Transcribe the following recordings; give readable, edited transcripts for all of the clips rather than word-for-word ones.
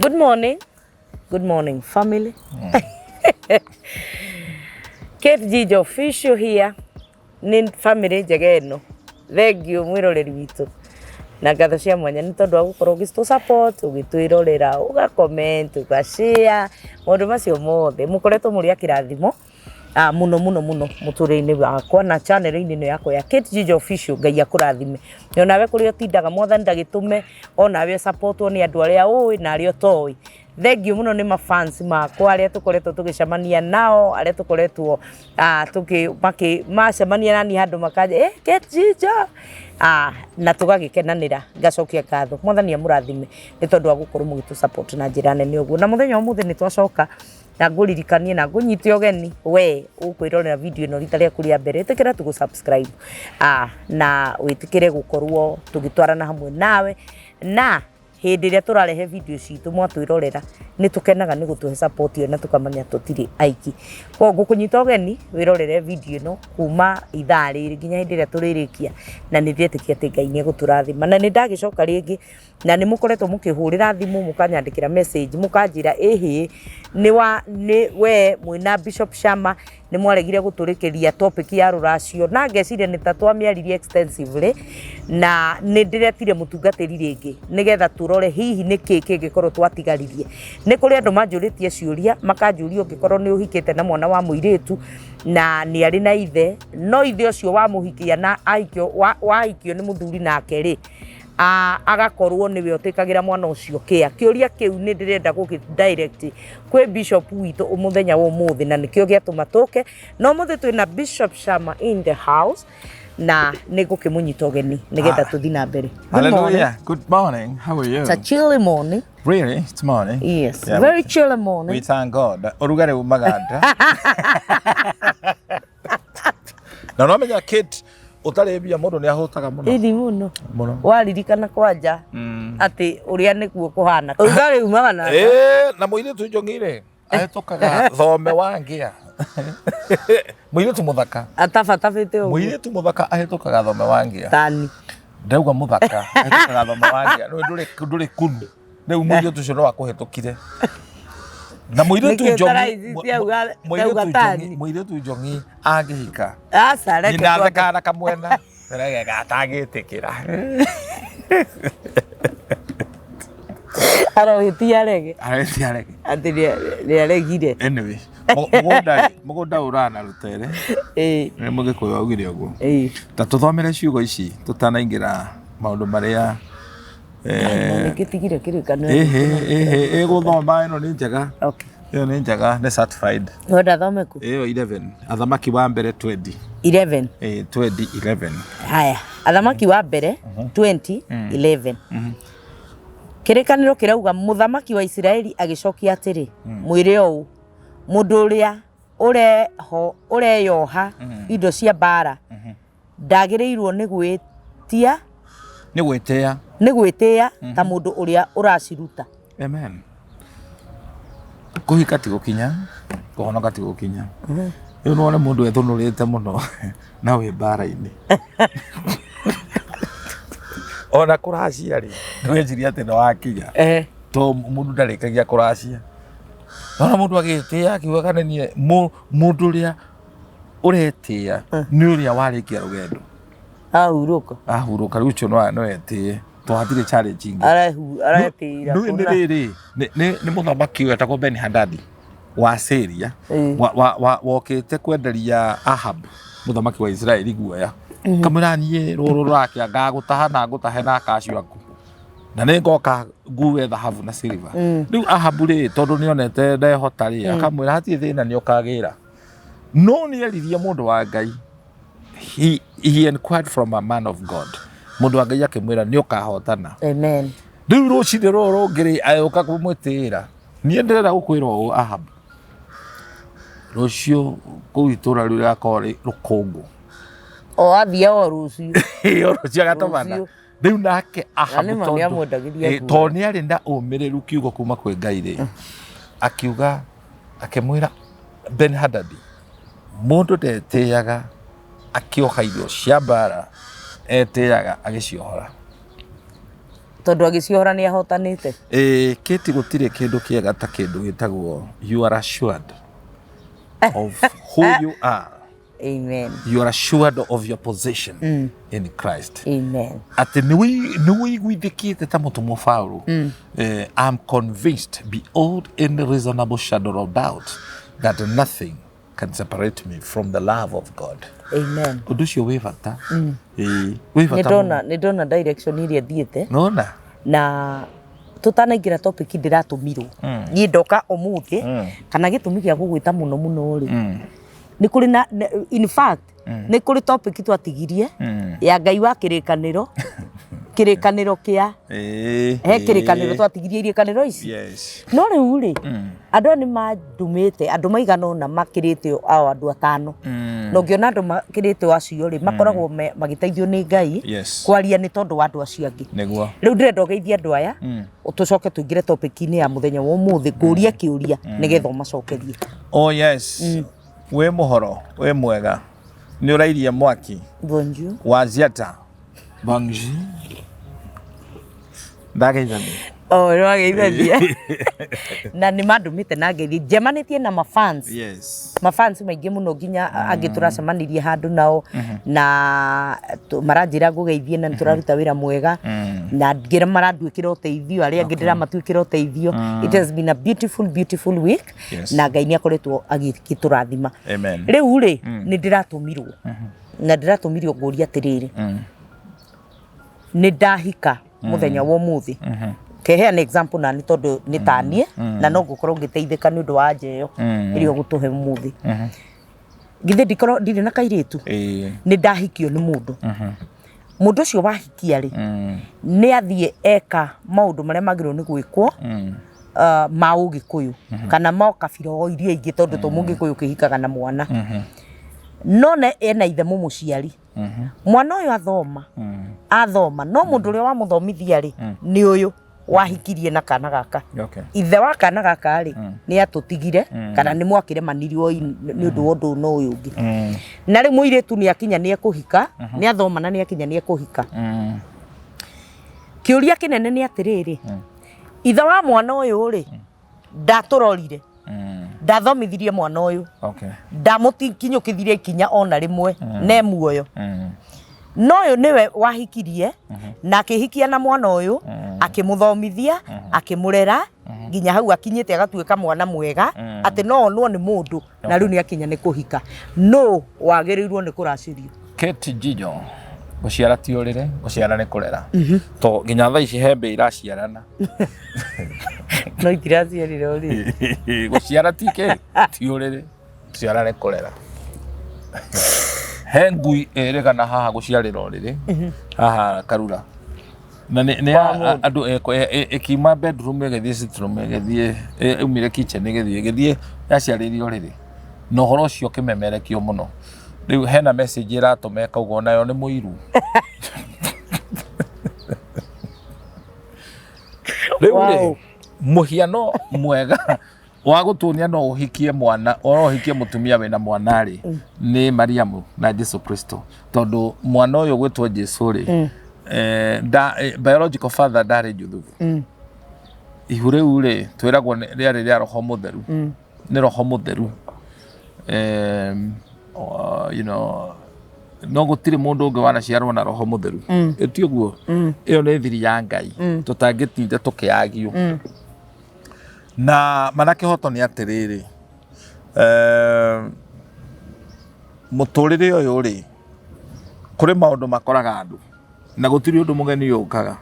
Good morning. Good morning family. Kate Gigi official here. Nĩ family njega ĩno. Thengiũ mwĩroreri witũ na ngatho cia mwanya nĩ tondũ wa gũkorwo ũgĩtũ support, ũgĩtwĩrorera, ũga comment, ũga share, maũndũ macio mothe. Mũkoretwo mũrĩ a kĩrathimo mũno mũno mũno mũtũrĩre-inĩ wakwa na channel -inĩ ĩno yakwa ya Kate Gigi Official. Ngai akũrathime. Na onawe kũrĩa ũtindaga Mwathani ndagĩtũme onawe ũsapotwo nĩ andũ arĩa ũĩ na arĩa ũtoĩ. Thengiũ mũno nĩ mafans makwa arĩa tũkoretwo tũgĩcemania nao, arĩa tũkoretwo tũkĩ makĩ macemania naniĩ handũ makanja eh, Kate Gigi na tũgagĩkenanĩra. Ngacokia ngatho. Mwathani amũrathime nĩ tondũ wa gũkorwo mũgĩtũ support na njĩra nene ũguo. Na mũthenya wa ũmũthĩ nĩ twacoka na ngũririkanie na ngũnyite ũgeni we ũkwĩrorera video ĩno rita rĩaku rĩa mbere, ĩtĩkĩra tu gũ-subscribe na wĩtĩkĩre gũkorwo tũgĩtwarana hamwe nawe, na hĩndĩ ĩrĩa tũrarehe video citũ mwatwĩrorera nĩ tũkenaga nĩ gũtũhe support ĩyo na tũkamenya tũtirĩ aiki. Koguo ngũkũnyita ũgeni wĩrorere video ĩno kuma ithaa rĩrĩ nginya hĩndĩ ĩrĩa tũrĩrĩkia, na nĩ ndĩretĩkia atĩ Ngai nĩ egũtũrathima. Na nĩ ndagĩcoka rĩngĩ na nĩ mũkoretwo mũkĩhũrĩra thimũ, mũkanyandĩkĩra message, mũkanjĩra ĩhĩ nĩ wa nĩ we mwĩna Bishop Shama nĩ mwaregire gũtũrĩkĩria topic ya rũracio, na ngeciria nĩ ta twamĩaririe extensively, na nĩ ndĩretire mũtungatĩri rĩngĩ nĩgetha tũrore hihi nĩ kĩ kĩngĩkorwo twatigaririe. Nĩ kũrĩ andũ manjũrĩtie ciũria, makanjũria ũngĩkorwo nĩ ũhikĩte na mwana wa mũirĩtu na nĩ arĩ na ithe, no ithe ũcio wamũhikia na ahikio wahikio nĩ mũthuri nake rĩ, agakorwo nĩwe ũtĩkagĩra mwana ũcio kĩa. Kĩũria kĩu nĩ ndĩrenda gũkĩ direct kwĩ bishop witũ mũthenya wa ũmũthĩ, na nĩkĩo gĩatũma tũke. Na ũmũthĩ twĩna Bishop Shama in the house, na nĩ ngũkĩmũnyita ũgeni nĩgetha tũthiĩ na mbere. Good morning. Hallelujah. Good morning. How are you? It's a chilly morning. Really? It's morning. Yes. Yeah, very chilly morning. We thank God. Ũrugarĩ umaga nda. Na no menya Kate, ũtarĩ mbia mũndũ nĩ ahũtaga mũno. Ĩni mũno. Mũno. Waririkana kwanja atĩ ũrĩa nĩguo kũhana. Ũrugarĩ umaga na nda. Eh, na mũirĩtu njong'i rĩ, ahĩtũkaga thome wa ngĩa. Mũirĩtu mũthaka. Atabatabĩte ũguo. Mũirĩtu mũthaka ahĩtũkaga thome wa ngĩa. Tani. Ndauga mũthaka ahĩtũkaga thome wa ngĩa. Rĩu ndũrĩ kunu. Rĩu mũirĩtu ũcio no akũhĩtũkire. Na mũirĩtu Nĩkĩo njong'i ũtaraici mũirĩtu auga njong'i tani. Mũirĩtu njong'i angĩhika Aca reke nyina twambe. athekaga na kamwena rege atangĩtĩkĩra. Arohĩtia rege. Aretia rege. Atĩ nĩaregire. Anyway, mũgũnda rĩ, mũgũnda ũraga na rũtere. Ĩĩ. Nĩ Mũgĩkũyũ augire ũguo. Ĩĩ. Ta tũthomere ciugo ici tũtanaingĩra maũndũ marĩa Nĩngĩtigire kĩrĩkanĩro. Ĩhĩ ĩhĩ ĩgũthoma ĩno nĩ njega. Okay. Ĩyo nĩ njega, nĩ certified. Wenda thome kũ? Ĩyo 11 Athamaki wa mbere 20. 11. Ĩĩ 20 11. Haya, Athamaki wa mbere 20 11. Kĩrĩkanĩro kĩrauga mũthamaki wa Isiraeli agĩcokia atĩrĩ, mwĩre ũũ, mũndũ ũrĩa ũreho ũreyoha indo cia mbaara ndagĩrĩirwo nĩ gwĩtia Nĩ gwĩtĩa. Nĩ gwĩtĩa ta mũndũ ũrĩa ũraciruta. Amen. Kũhika ti gũkinya, kũhonoka ti gũkinya. Rĩu nĩwone mũndũ ethũnũrĩte mũno na wĩ mbara-inĩ. Ona kũracia rĩ, ndweciria atĩ nĩ wakinya. To mũndũ ndarĩkagia kũracia. Nona mũndũ agĩtĩa akiuga kana niĩ mũndũ ũrĩa ũretĩa nĩ ũrĩa warĩkia rũgendo. Ahurũka. Ahurũka rĩu ũcio no etĩe. To hatirĩ challenge ingĩ. Aretĩĩra Nĩ kũna. rĩrĩ, nĩ mũthamaki wetagwo Ben Hadadi wa Syria wokĩte kwenderia Ahab mũthamaki wa Israeli guoya. Kamwĩra niĩ rũrũ rũrakĩa ngagũtaha na ngũtahe na aka acio aku. Na nĩ ngoka ngue thahabu na silver. Rĩu Ahabu rĩ, tondũ nĩ onete ndehota rĩ, akamwĩra hatirĩ thĩna nĩ ũkagĩra. No nĩ eririe mũndũ wa Ngai. He inquired from a man of God. Mũndũ wa Ngai akĩmwĩra nĩ ũkahotana. Amen. Rĩu rũcinĩ rũrũ rũngĩ rĩ, agĩũka kũmwĩtĩĩra. Niĩ ndĩrenda gũkwĩra ũũ Ahab, rũciũ kũu itũũra rĩu rĩgakorwo rĩ rũkũngũ. O athiĩ o rũciũ. O rũciũ agatũmana. Rũciũ. Rĩu nake Ahabu Na nĩma tondũ nĩamwendagĩria nguo. tondũ nĩ arĩ na ũmĩrĩru kiugo kuma kwĩ Ngai rĩ, akiuga akĩmwĩra Ben Hadadi, mũndũ ndetĩaga akĩoha irio cia mbara, etĩaga agĩciohora. Tondũ agĩciohora nĩ ahotanĩte. Ĩĩ, Kate, gũtirĩ kĩndũ kĩega ta kĩndũ gĩtagwo you are assured of who you are. Amen. You are assured of your position in Christ. Amen. Atĩ nĩ wĩiguithĩkĩte ta mũtũmwo Paulo, I'm convinced beyond any reasonable shadow of doubt that nothing can separate me from the love of God. Amen. Ũndũ ũcio wĩ bata. Ĩĩ, wĩ Nĩ bata ndona, nĩ ndona direction iria thiĩte. Nona. Na tutanaingĩra topic ndĩratũmirwo niĩ ndoka ũmũthĩ, kana gĩtũmi gĩa gũgwĩta mũno mũno rĩ, nĩ kũrĩ na in fact nĩ kũrĩ topic twatigirie ya Ngai wa kĩrĩkanĩro, kĩrĩkanĩro kĩa he kĩrĩkanĩro twatigirie irĩkanĩro ici. No rĩu rĩ, andũ aya nĩ mandũmĩte, andũ maigana ũna makĩrĩte ao, andũ atano, na ũngĩona andũ makĩrĩte acio rĩ, makoragwo magĩteithio nĩ Ngai kwaria nĩ tondũ wa andũ acio angĩ. Rĩu ndĩrenda ũgeithie andũ aya, tũcoke tũingĩre topic-inĩ ya mũthenya wa ũmũthĩ, ngũrie kĩũria nĩgetha ũmacokerie. Oh yes. Wĩ mũhoro, wĩ mwega, nĩ ũrairie mwaki. Bonjour. Wa ziata bonjour, ndageithania. Oh, nĩ wageithania na nĩ mandũmĩte na ngeithi njemanĩtie na mafans, mafans maingĩ mũno, nginya angĩ tũracemanirie handũ nao na maranjĩra ngũgeithie na nĩ tũraruta wĩra mwega, na ngĩra maranduĩkĩra ũteithio, arĩa angĩ ndĩramatuĩkĩra ũteithio. It has been a beautiful, beautiful week. Na Ngai nĩ akoretwo agĩtũrathima. Amen. Rĩu rĩ, nĩ ndĩratũmirwo na ndĩratũmirwo ngũria atĩrĩrĩ, nĩ ndahika mũthenya wa ũmũthĩ, keheana example na nĩ tondũ nĩ taniĩ na no ngũkorwo ngĩteithĩka nĩ ũndũ wa njeyo ĩrĩa ũgũtũhe ũmũthĩ. Githĩ ndikorwo ndirĩ na kairĩtu? Ĩĩ. Nĩ ndahikio nĩ mũndũ. Mũndũ ũcio wahikia rĩ, nĩ athiĩ eka maũndũ marĩa magĩrĩirwo nĩ gwĩkwo ma ũgĩkũyũ kana ma kabira o iria ingĩ, tondũ to mũgĩkũyũ kĩhikaga na mwana, no ne ena ithe mũmũciari. Mwana ũyũ athoma, athoma, no mũndũ ũrĩa wamũthomithia rĩ, nĩ ũyũ wahikirie na kana gaka. Ithe wa kana gaka rĩ, nĩ atũtigire kana nĩ mwakĩremanirio nĩ ũndũ wa ũndũ no ũyũ ũngĩ. Na rĩu mũirĩtu nĩ akinya nĩ ekũhika, nĩ athoma na nĩ akinya nĩ ekũhika. Kĩũria kĩnene nĩ atĩrĩrĩ, ithe wa mwana ũyũ rĩ, ndatũrorire, ndathomithirie mwana ũyũ, ndamũkinyũkithirie ikinya ona rĩmwe ne muoyo, no ũyũ nĩwe wahikirie na akĩhikia na mwana ũyũ, akĩmũthomithia, akĩmũrera nginya hau akinyĩte agatuĩka mwana mwega atĩ no onwo nĩ mũndũ, na rĩu nĩ akinya nĩ kũhika. No wagĩrĩirwo nĩ kũracĩrio? Kate Jijo, gũciara ti ũrĩrĩ, gũciara nĩ kũrera, to nginya thaa ici hembe iraciarana. No itiraciarire ũrĩ. Gũciara ti kĩ, ti ũrĩrĩ, gũciara nĩ kũrera. He ngui ĩrĩgana haha gũciarĩra ũrĩrĩ haha Karura na nĩ Wa mũndũ. Andũ ĩkiuma bedroom ĩgĩthiĩ sitting room, ĩgĩthiĩ ĩumire kitchen ĩgĩthiĩ yaciarĩire ũrĩrĩ, na ũhoro ũcio ũkĩmemerekio mũno. Rĩu hena message ĩratũma ĩkauga onayo nĩ mũiru. Rĩu rĩ, mũhiano mwega wa gũtuonia no ũhikie mwana, no ũhikie mũtumia wĩna mwana rĩ, nĩ Mariamu na Jesu Kristo, tondũ mwana ũyũ gwĩtwo Jesu rĩ, biological father ndarĩ Juthubu. Ihu rĩu rĩ, twĩragwo rĩarĩ rĩa Roho Mũtheru, nĩ Roho Mũtheru. No gũtirĩ mũndũ ũngĩ wanaciarwo na Roho Mũtheru, ĩti ũguo? Ĩyo nĩ thiri ya Ngai tũtangĩtinda tũkĩagio na mana. Kĩhoto nĩ atĩrĩrĩ, mũtũrĩre ũyũ rĩ, kũrĩ maũndũ makoraga andũ na gũtirĩ ũndũ mũgeni ũkaga,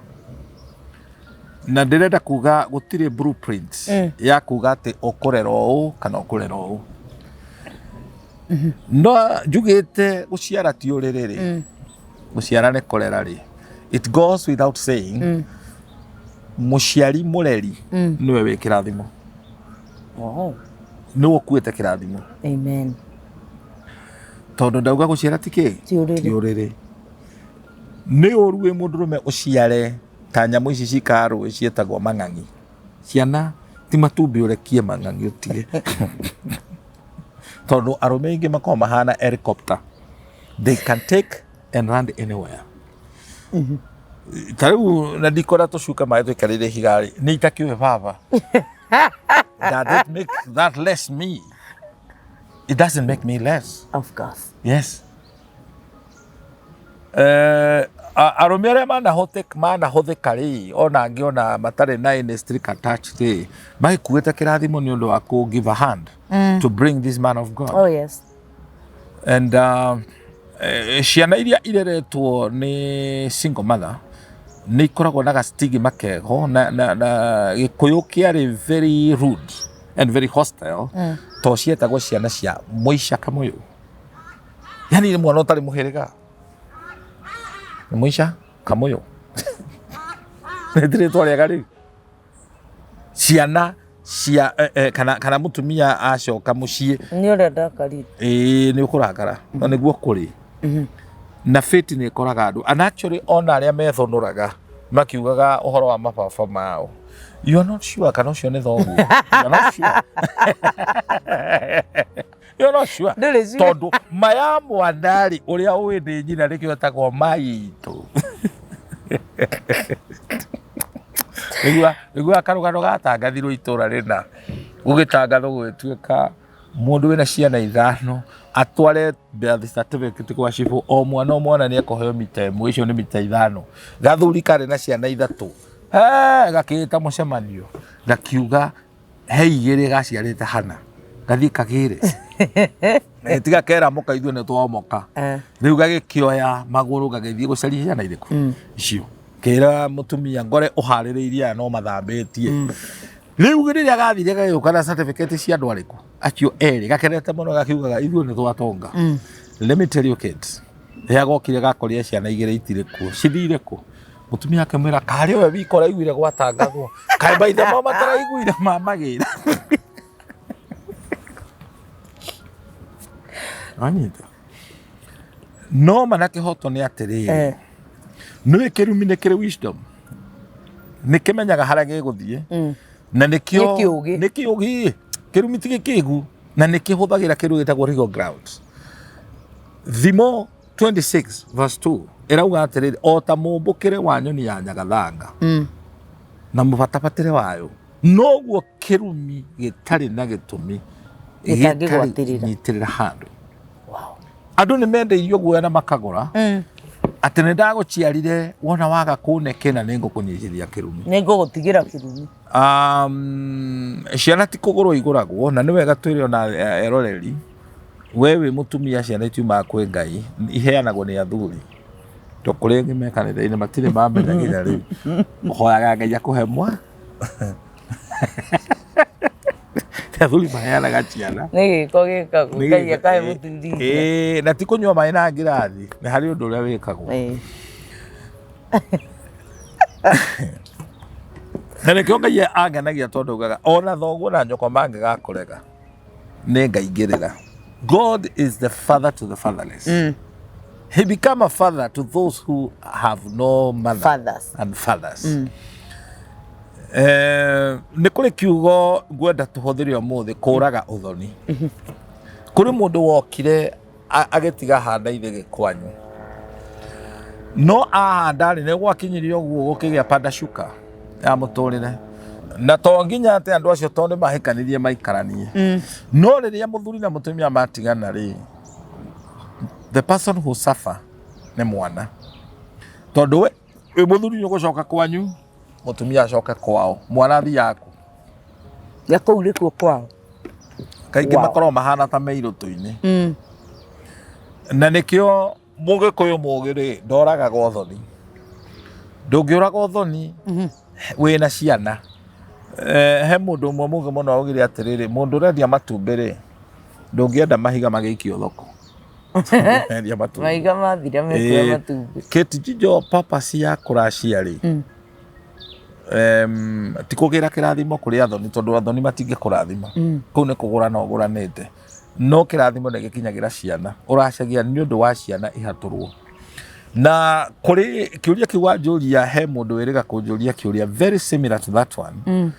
na ndĩrenda kuga gũtirĩ blueprint ya kuga atĩ ũkũrera ũũ kana ũkũrera ũũ. No njugĩte gũciara ti ũrĩrĩ rĩ, gũciara nĩ kũrera rĩ, it goes without saying mũciari mũreri nĩwe wĩ kĩrathimo, nĩwe ũkuĩte kĩrathimo. Amen. Tondũ ndauga gũciara ti kĩ? Ti ũrĩrĩ. Ti ũrĩrĩ. Nĩ ũru wĩ mũndũrũme ũciare ta nyamũ ici cikaga rũĩ ciĩtagwo mang'ang'i. Ciana ti matumbĩ ũrekie mang'ang'i ũtige, tondũ arũme aingĩ makoragwo mahana helicopter, they can take and land anywhere. Ta rĩu na ndikora tũcuka maĩ tũikarĩire ihiga rĩ, nĩ itakĩũĩ baba. Does it make that less me? It doesn't make me less. Of course. Yes. Arũme arĩa manahũthĩka rĩ, ona angĩ ona matarĩ na any string attached rĩ, magĩkuĩte kĩrathimo nĩ ũndũ wa kũ give a hand to bring this man of God. Oh yes. And ciana iria ireretwo nĩ single mother nĩ ikoragwo na gastigma kego na Gĩkũyũ kĩarĩ very rude and very hostile, to cietagwo ciana cia mũica kamũyũ, yani nĩ mwana ũtarĩ mũhĩrĩga, nĩ mũica kamũyũ, nĩ rĩtwa rĩega. Rĩu ciana cia kana mũtumia acoka mũciĩ. Nĩ ũrĩa ndakarire. Ĩĩ, nĩ ũkũrakara, no nĩguo kũrĩ na fate nĩ ĩkoraga andũ. And actually ona arĩa methũnũraga makiugaga ũhoro wa mababa mao, you are not sure kana ũcio nĩ thoguo. You are not sure, you are not sure. Ndũrĩ sure. Tondũ maya mwana rĩ, ũrĩa ũĩ nĩ nyina, nĩkĩo etagwo maitũ. Nĩguo karũgano gatangathirwo itũra rĩna, gũgĩtangathwo gũgĩtuĩka mũndũ wĩna ciana ithano atware birth certificate gwa cibũ, o mwana o mwana nĩ ekũheo mita ĩmwe, icio nĩ mita 5. Gathuri karĩ na ciana ithatũ, gakĩĩta mũcemanio, gakiuga he igĩrĩ gaciarĩte hana gathiĩ kagĩre. Tiga kera mũka, ithuĩ nĩ twamoka. Rĩu gagĩkĩoya magũrũ gagĩthiĩ gũcaria ciana irĩkũ icio, kĩra mũtumia ngore ũharĩrĩirie aya no mathambĩtie. Rĩu rĩrĩa gathire gagĩũka na certificate cia andũ arĩkũ acio erĩ, gakenete mũno, gakiugaga ithuĩ nĩ twatonga. Let me tell you kids, rĩrĩa gokire gakorire ciana igĩrĩ itirĩ kuo, cithire kũ? Mũtumia akĩmwĩra karĩ we wika ũraiguire gwatangathwo, kaĩ maithe mao mataraiguire mamagĩra anyita. No ma na kĩhoto nĩ atĩrĩrĩ, nĩũĩ kĩrumi nĩ kĩrĩ wisdom, nĩ kĩmenyaga harĩa gĩgũthiĩ na nĩkĩo. Nĩ kĩũgĩ. Nĩ kĩũgĩ, kĩrumi ti gĩkĩgu, na nĩ kĩhũthagĩra kĩndũ gĩtagwo legal grounds. Thimo 26 verse 2 ĩrauga atĩrĩrĩ, o ta mũmbũkĩre wa nyoni ya nyagathanga na mũbatabatĩre wayo, noguo kĩrumi gĩtarĩ na gĩtũmi gĩtangĩgwatĩrĩra. Nyitĩrĩra handũ. Andũ nĩ mendeirio guoya na makagũra atĩ nĩ ndagũciarire, wona waga kũne kĩna nĩ ngũkũnyitithia kĩrumi. Nĩ ngũgũtigĩra kĩrumi. Ciana ti kũgũrwo igũragwo, na nĩ wega twĩre ona eroreri, we wĩ mũtumia, ciana itiumaga kwĩ Ngai, iheanagwo nĩ athuri. To kũrĩ angĩ me kanitha-inĩ matirĩ mamenya nginya rĩu, ũhoyaga Ngai akũhe mwa athuri maheanaga ciana. Nĩ gĩko gĩkagwo. Nĩ Ngai gĩko- akahe mũthuri. Ĩĩ, na ti kũnyua maĩ na ngirathi, nĩ harĩ ũndũ ũrĩa wĩkagwo. Na nĩkĩo Ngai angenagia, tondũ augaga ona thoguo na nyũkwa mangĩgakũrega nĩ ngaingĩrĩra. God is the father to the fatherless. He become a father to those who have no mother Fathers. and fathers. Nĩ kũrĩ kiugo ngwenda tũhũthĩre ũmũthĩ, kũraga ũthoni. Kũrĩ mũndũ wokire agĩtiga handa ithe gĩkwanyu, no ahanda rĩ, nĩ gwakinyirie ũguo gũkĩgĩa panda shuka ya mũtũrĩre, na to nginya atĩ andũ acio tondũ nĩ mahĩkanirie maikaranie, no rĩrĩa mũthuri na mũtumia matigana rĩ, the person who suffer nĩ mwana, tondũ we wĩ mũthuri nĩ ũgũcoka kwanyu, mũtumia acoke kwao, mwana athiaga kũ? Na kũu nĩkuo kwao. Kaingĩ makoragwo mahana ta me irũtũ-inĩ. Na nĩkĩo mũgĩkũyũ mũgĩ rĩ, ndoragaga ũthoni. Ndũngĩũraga ũthoni wĩna ciana. He mũndũ ũmwe mũgĩ mũno augire atĩrĩrĩ, mũndũ ũrendia matumbĩ rĩ, ndũngĩenda mahiga magĩikio thoko. Endia matumbĩ. Mahiga mathira mekuoya matumbĩ. Kate Jijo, purpose ya kũracia rĩ, ti kũgĩra kĩrathimo kũrĩ athoni, tondũ athoni matingĩkũrathima, kũu nĩ kũgũrana ũgũranĩte, no kĩrathimo nĩ gĩkinyagĩra ciana. Ũracagia nĩ ũndũ wa ciana ihatũrwo. Na kũrĩ kĩũria kĩu wanjũria, he mũndũ wĩrĩga kũnjũria kĩũria very similar to that one.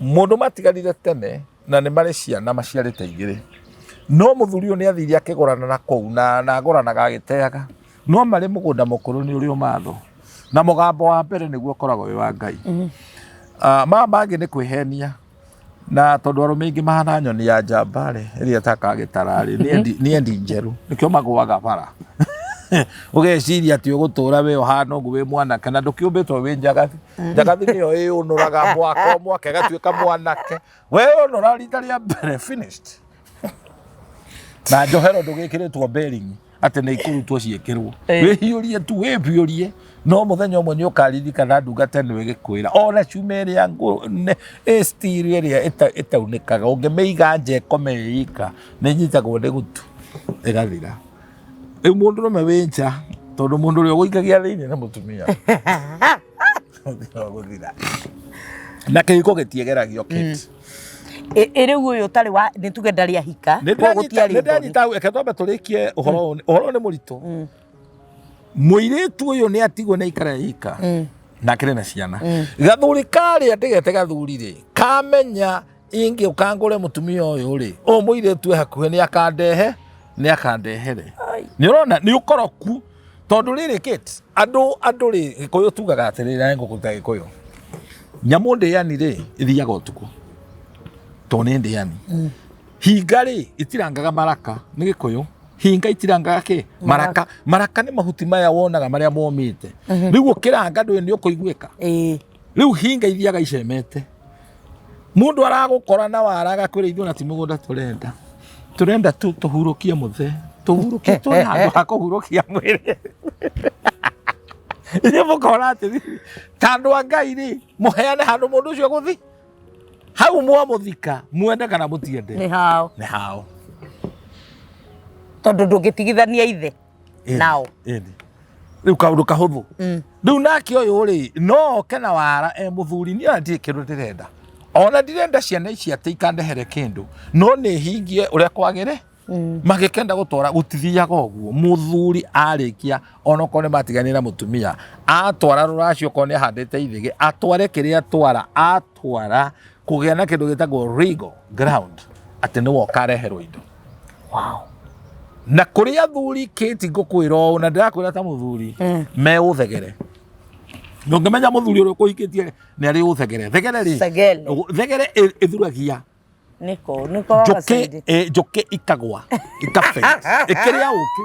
Mũndũ matiganire tene na nĩ marĩ ciana maciarĩte igĩrĩ, no mũthuri ũyũ nĩ athire akĩgũrana na kũu na agũranaga agĩteaga, no marĩ mũgũnda mũkũrũ nĩ ũrĩ ũmatho. Na mũgambo wa mbere nĩguo ũkoragwo wĩ wa Ngai. Ah, maya mangĩ nĩ kwĩhenia na tondũ arũme aingĩ mahana nyoni ya njamba rĩ, ĩrĩa ĩtakaga gĩtara rĩ, nĩ endi njerũ, nĩkĩo magũaga bara. Ũgeciria atĩ ũgũtũra wĩ ũhana ũguo wĩ mwanake na ndũkĩũmbĩtwo wĩ njagathi. Njagathi nĩyo ĩyũnũraga mwaka o mwaka ĩgatuĩka mwanake. Weyũnũra rita rĩa mbere, finished. Na njohero ndũgĩkĩrĩtwo bearing atĩ nĩ ikũrutwo ciĩkĩrwo. Wĩhiũrie tu, wĩhiũrie, no mũthenya ũmwe nĩ ũkaririkana ndungata ĩno ĩgĩkwĩra ona cuma ĩrĩa ngũrũ ĩ steel ĩrĩa ĩtaunĩkaga ũngĩmĩiga nja ĩkome ĩ ika nĩ ĩnyitagwo nĩ gutu ĩgathira. Rĩu mũndũrũme wĩ nja, tondũ mũndũ ũrĩa ũgũikagia thĩinĩ nĩ mũtumia. Gũthira gũthira. Na kĩhiko gĩtiegeragio, Kate. Ĩ rĩu ũyũ ũtarĩ wa, nĩ tuge ndarĩ ahika, Nĩ koguo gũtiarĩ nĩ thoni. ndanyita hau, reke twambe tũrĩkie ũhoro ũyũ. Ũhoro ũyũ nĩ mũritũ. Mũirĩtu ũyũ nĩ atigwo nĩ aikara ika na akĩrĩ na ciana. Gathuri karĩa ndĩgete gathuri rĩ, kamenya ingĩũka ngũre mũtumia ũyũ rĩ, ũyũ mũirĩtu e hakuhĩ nĩ akandehe, nĩ akandehere. Nĩ ũrona nĩ ũkoroku, tondũ rĩrĩ Kate, andũ rĩ, Gĩkũyũ tugaga atĩrĩrĩ, na nĩngũkũruta Gĩkũyũ, nyamũ ndĩani rĩ, ĩthiaga ũtukũ tondũ nĩ ndĩani. Hinga rĩ, itirangaga maraka, nĩ Gĩkũyũ. Hinga itirangaga kĩ? Maraka. Maraka nĩ mahuti maya wonaga marĩa momĩte. Rĩu ũkĩranga ndũĩ nĩ ũkũiguĩka. Rĩu hinga ithiaga icemete. Mũndũ aragũkora na wara agakwĩra ithuĩ ona ti mũgũnda tũrenda. Tũrenda tu tũhurũkie mũthee. Tũhurũkie tuone handũ ha kũhurũkia mwĩrĩ. Inyuĩ mũkona atĩrĩrĩ, ta andũ a Ngai rĩ, mũheane handũ mũndũ ũcio egũthiĩ. Hau mwamũthika, mwende kana mũtiende. Nĩ hao. Nĩ hao. Tondũ ndũngĩtigithania ithe nao. Ĩni. Rĩu kaũndũ kahũthũ. Rĩu nake ũyũ rĩ, no oke na wara e mũthuri, niĩ ona ndirĩ kĩndũ ndĩrenda. Ona ndirenda ciana ici atĩ ikandehere kĩndũ, no nĩ hingie ũrĩa kwagĩrĩ. Magĩkenda gũtwara gũtithiaga ũguo. Mũthuri arĩkia onokorwo nĩ matiganire na mũtumia, atwara rũracio okorwo nĩ ahandĩte ithĩgĩ, atware kĩrĩa atwara, atwara kũgĩa na kĩndũ gĩtagwo legal ground atĩ nĩwe ũkareherwo indo. Wow. Na kũrĩ athuri Kate, ngũkwĩra ũũ na ndĩrakwĩra ta mũthuri, me ũthegere. Ndũngĩmenya mũthuri ũrĩa ũkũhikĩtie nĩ arĩ ũthegere. Thegere rĩ, Thegere. Thegere ĩthuragia Nĩko, nĩko njũkĩ, wagacaidi. Njũkĩ ikagwa ikafaint ĩkĩrĩa ũkĩ.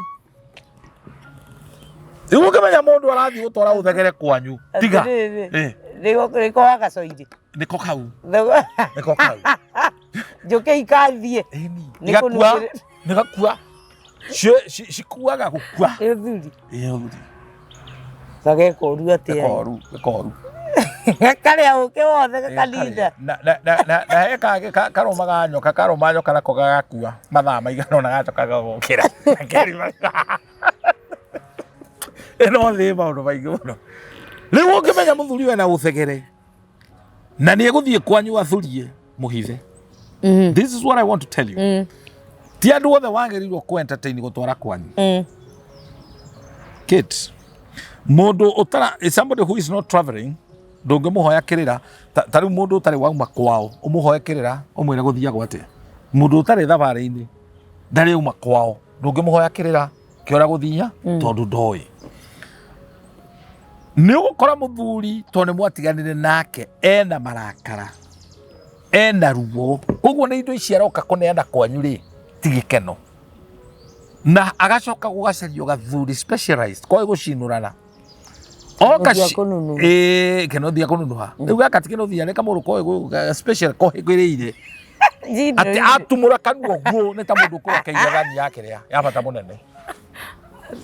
Rĩu ũngĩmenya mũndũ arathiĩ gũtwara ũthegere kwanyu, tiga. Atĩrĩrĩ, nĩko wagacoiri. Nĩko kau, nĩko kau. Njũkĩ ikathiĩ. Ĩni. Nĩ Igakua, kũnungĩrĩ- nĩgakua. Cikuaga gũkua. Ĩthuri. Ĩthuri. Gagekoru atĩa? Gĩkoru, gĩkoru. Gakarĩa ũkĩ wothe gakaninda. Na he kangĩ karũmaga nyoka, karũma nyoka nako gagakua mathaa maigana ũna, gacoka gagokĩra. Ĩno thĩ maũndũ maingĩ mũno. Rĩu ũngĩmenya mũthuri wena ũthegere na nĩ egũthiĩ kwanyu athurie, mũhithe. This is what I want to tell you. Ti andũ othe wagĩrĩirwo kũ entertain gũtwara kwanyu. Kate, mũndũ ũtara, somebody who is not traveling, ndũngĩmũhoya kĩrĩra. Ta rĩu mũndũ ũtarĩ wauma kwao ũmũhoe kĩrĩra ũmwĩre gũthiagwo atĩa. Mũndũ ũtarĩ thabarĩ-inĩ, ndarĩ auma kwao, ndũngĩmũhoya kĩrĩra kĩora gũthia tondũ ndoĩ. Nĩ ũgũkora mũthuri tondũ nĩ mwatiganire nake ena marakara, ena ruo, koguo nĩ indo ici aroka kũneana kwanyu rĩ, ti gĩkeno, na agacoka gũgacario gathuri specialized koĩ gũcinũrana. Oka Kĩnuthia kũnunuha. Ĩĩ, kĩnuthia kũnunuha. Rĩu gaka ti kĩnuthia, nĩ kamũndũ koĩ special kohĩgĩrĩire atĩ atumũra kanua ũguo nĩ ta mũndũ ũkũrekeire thani ya kĩrĩa ya bata mũnene.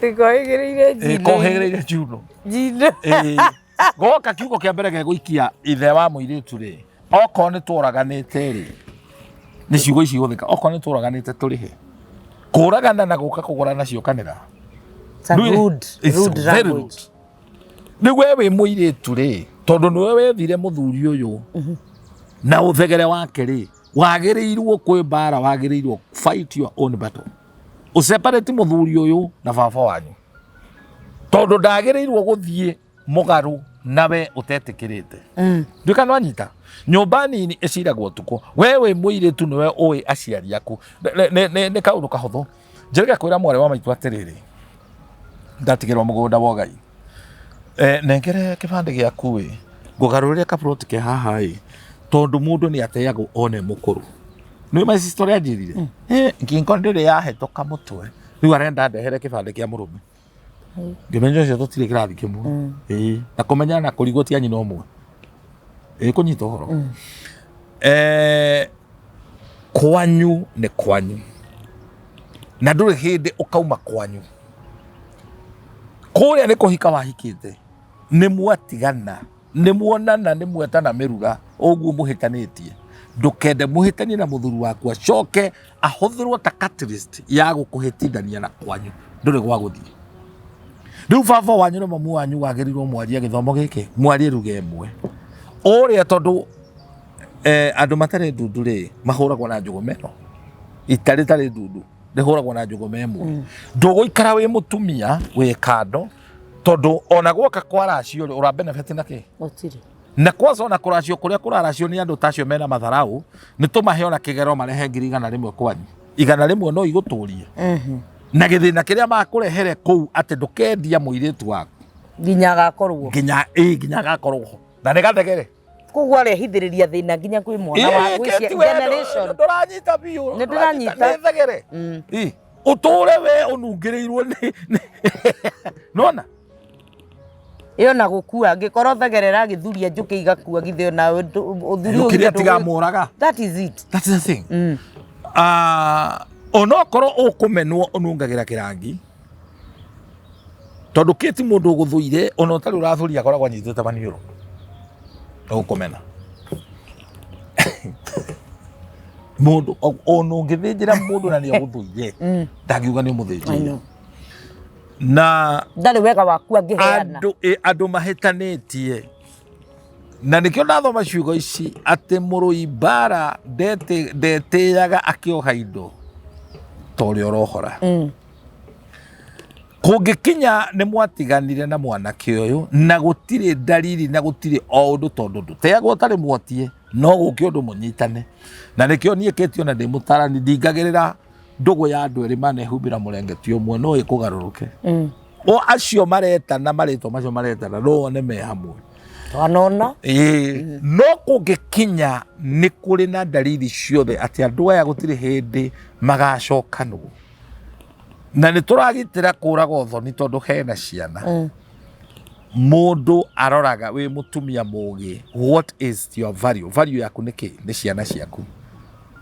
Tikohĩgĩrĩire Ĩĩ, kohĩgĩrĩire njuno. njino. Ĩĩ. Goka kiugo kĩa mbere gegũikia ithe wa mũirĩtu rĩ, okorwo nĩ tũraganĩte rĩ, nĩ ciugo ici igũthĩka, okorwo nĩ tũraganĩte tũrĩhe. Kũragana na gũka kũgũrana ciokanĩra. It's a rude, It's rude very language. rude. Rĩu we wĩ mũirĩtu rĩ, tondũ nĩwe wethire mũthuri ũyũ na ũthegere wake rĩ, wagĩrĩirwo kwĩ mbara, wagĩrĩirwo fight your own battle. Ũseparate mũthuri ũyũ na baba wanyu, tondũ ndagĩrĩirwo gũthiĩ mũgarũ nawe ũtetĩkĩrĩte. Nduĩka nĩwanyita nyũmba nini ĩciragwo ũtukũ. We wĩ mũirĩtu nĩwe ũĩ aciari aku. Nĩ kaũndũ kahũthũ. Njĩrĩga kwĩra mwarĩ wa maitũ atĩrĩrĩ, ndatigĩrwo mũgũnda wa ũgai. Nengere kĩbandĩ gĩaku ĩ, ngũgarũrĩre kaburoti ke haha ĩ, tondũ mũndũ nĩ ateagwo one mũkũrũ. Nĩ my sister ũrĩa anjĩrire? Ngingo ndĩrĩ yahĩtũka mũtwe, rĩu arenda ndehere kĩbandĩ kĩa mũrũme. Ngĩmenya ũcio tũtirĩ kĩrathi kĩmwe. Ĩĩ, na kũmenya na kũrigwo ti a nyina ũmwe. Ĩĩ kũnyita ũhoro. Kwanyu nĩ kwanyu, na ndũrĩ hĩndĩ ũkauma kwanyu. Kũrĩa nĩ kũhika wahikĩte, nĩ mwatigana, nĩ muonana, nĩ mwetana mĩrura, ũguo mũhĩtanĩtie. Ndũkende mũhĩtanie na mũthuri waku acoke ahũthĩrwo ta catalyst ya gũkũhĩtithania na kwanyu. Ndũrĩ gwa gũthiĩ. Rĩu baba wanyu na mamu wanyu wagĩrĩirwo mwarie gĩthomo gĩkĩ, mwarie ruga ĩmwe. Ũrĩa tondũ andũ matarĩ ndundu rĩ, mahũragwo na njũgũma ĩno. Ita rĩtarĩ ndundu rĩhũragwo na njũgũma ĩmwe. Ndũgũikara wĩ mũtumia wĩ kando, tondũ ona gwoka kwaracio rĩ, ũra benefit na kĩ? Gũtirĩ. Na kwanza ona kũracio kũrĩa kũraracio nĩ andũ ta acio mena matharau, nĩ tũmahe ona kĩgero marehe 100,000 kwanyu. 100 no igũtũrie. Na gĩthĩna kĩrĩa makũrehere kũu atĩ ndũkendia mũirĩtu waku. Nginya agakorwo. Nginya, ĩ, nginya agakorwo ho. Na nĩ gathegere. Koguo arehithĩrĩria thĩna nginya kwĩ mwana wa Ĩ, gwĩ keti we, generation. ndũranyita biũ. Nĩ ndĩranyita. Nĩ thegere. Ĩ, ũtũre we ũnungĩrĩirwo nĩ nona? Ĩyo na gũkua, angĩkorwo thegere ĩragĩthuria njũkĩ igakua githĩ ona ũthuri ũyũ Kĩrĩa githĩ ndũgũ- tigamũraga. That is it. That's the thing. Onokorwo ũkũmenwo ũnungagĩra kĩrangi, tondũ kĩ ti mũndũ ũgũthũire, ona ũtarĩ ũrathũria akoragwo anyitĩte maniũrũ ũgũkũmena. Mũndũ ona ũngĩthĩnjĩra mũndũ na nĩ agũthũire, ndangiuga nĩ ũmũthĩnjĩire. I know. Na ndarĩ wega waku angĩheana. Andũ mahĩtanĩtie. Na nĩkĩo ndathoma ciugo ici atĩ mũrũi mbara ndetĩaga akĩoha indo ta ũrĩa ũrohora. Kũngĩkinya nĩ mwatiganire na mwanake ũyũ na gũtirĩ ndariri na gũtirĩ o ũndũ, tondũ ndũteagwo ũtarĩ mwotie, no gũke ũndũ mũnyitane. Na nĩkĩo niĩ kĩtio na ndĩ mũtarani, ndingagĩrĩra ndũgũ ya andũ erĩ manehumbĩra mũrengeti ũmwe, no ĩkũgarũrũke. O acio maretana marĩtwa macio maretana, no wone me hamwe. Twanona. Ĩĩ, no kũngĩkinya nĩ kũrĩ na ndariri ciothe atĩ andũ aya gũtirĩ hĩndĩ magacokanwo. Na nĩ tũragitĩra kũraga ũthoni tondũ hena ciana. Mũndũ aroraga wĩ mũtumia mũgĩ, what is your value? Value yaku nĩ kĩ? Nĩ ciana ciaku.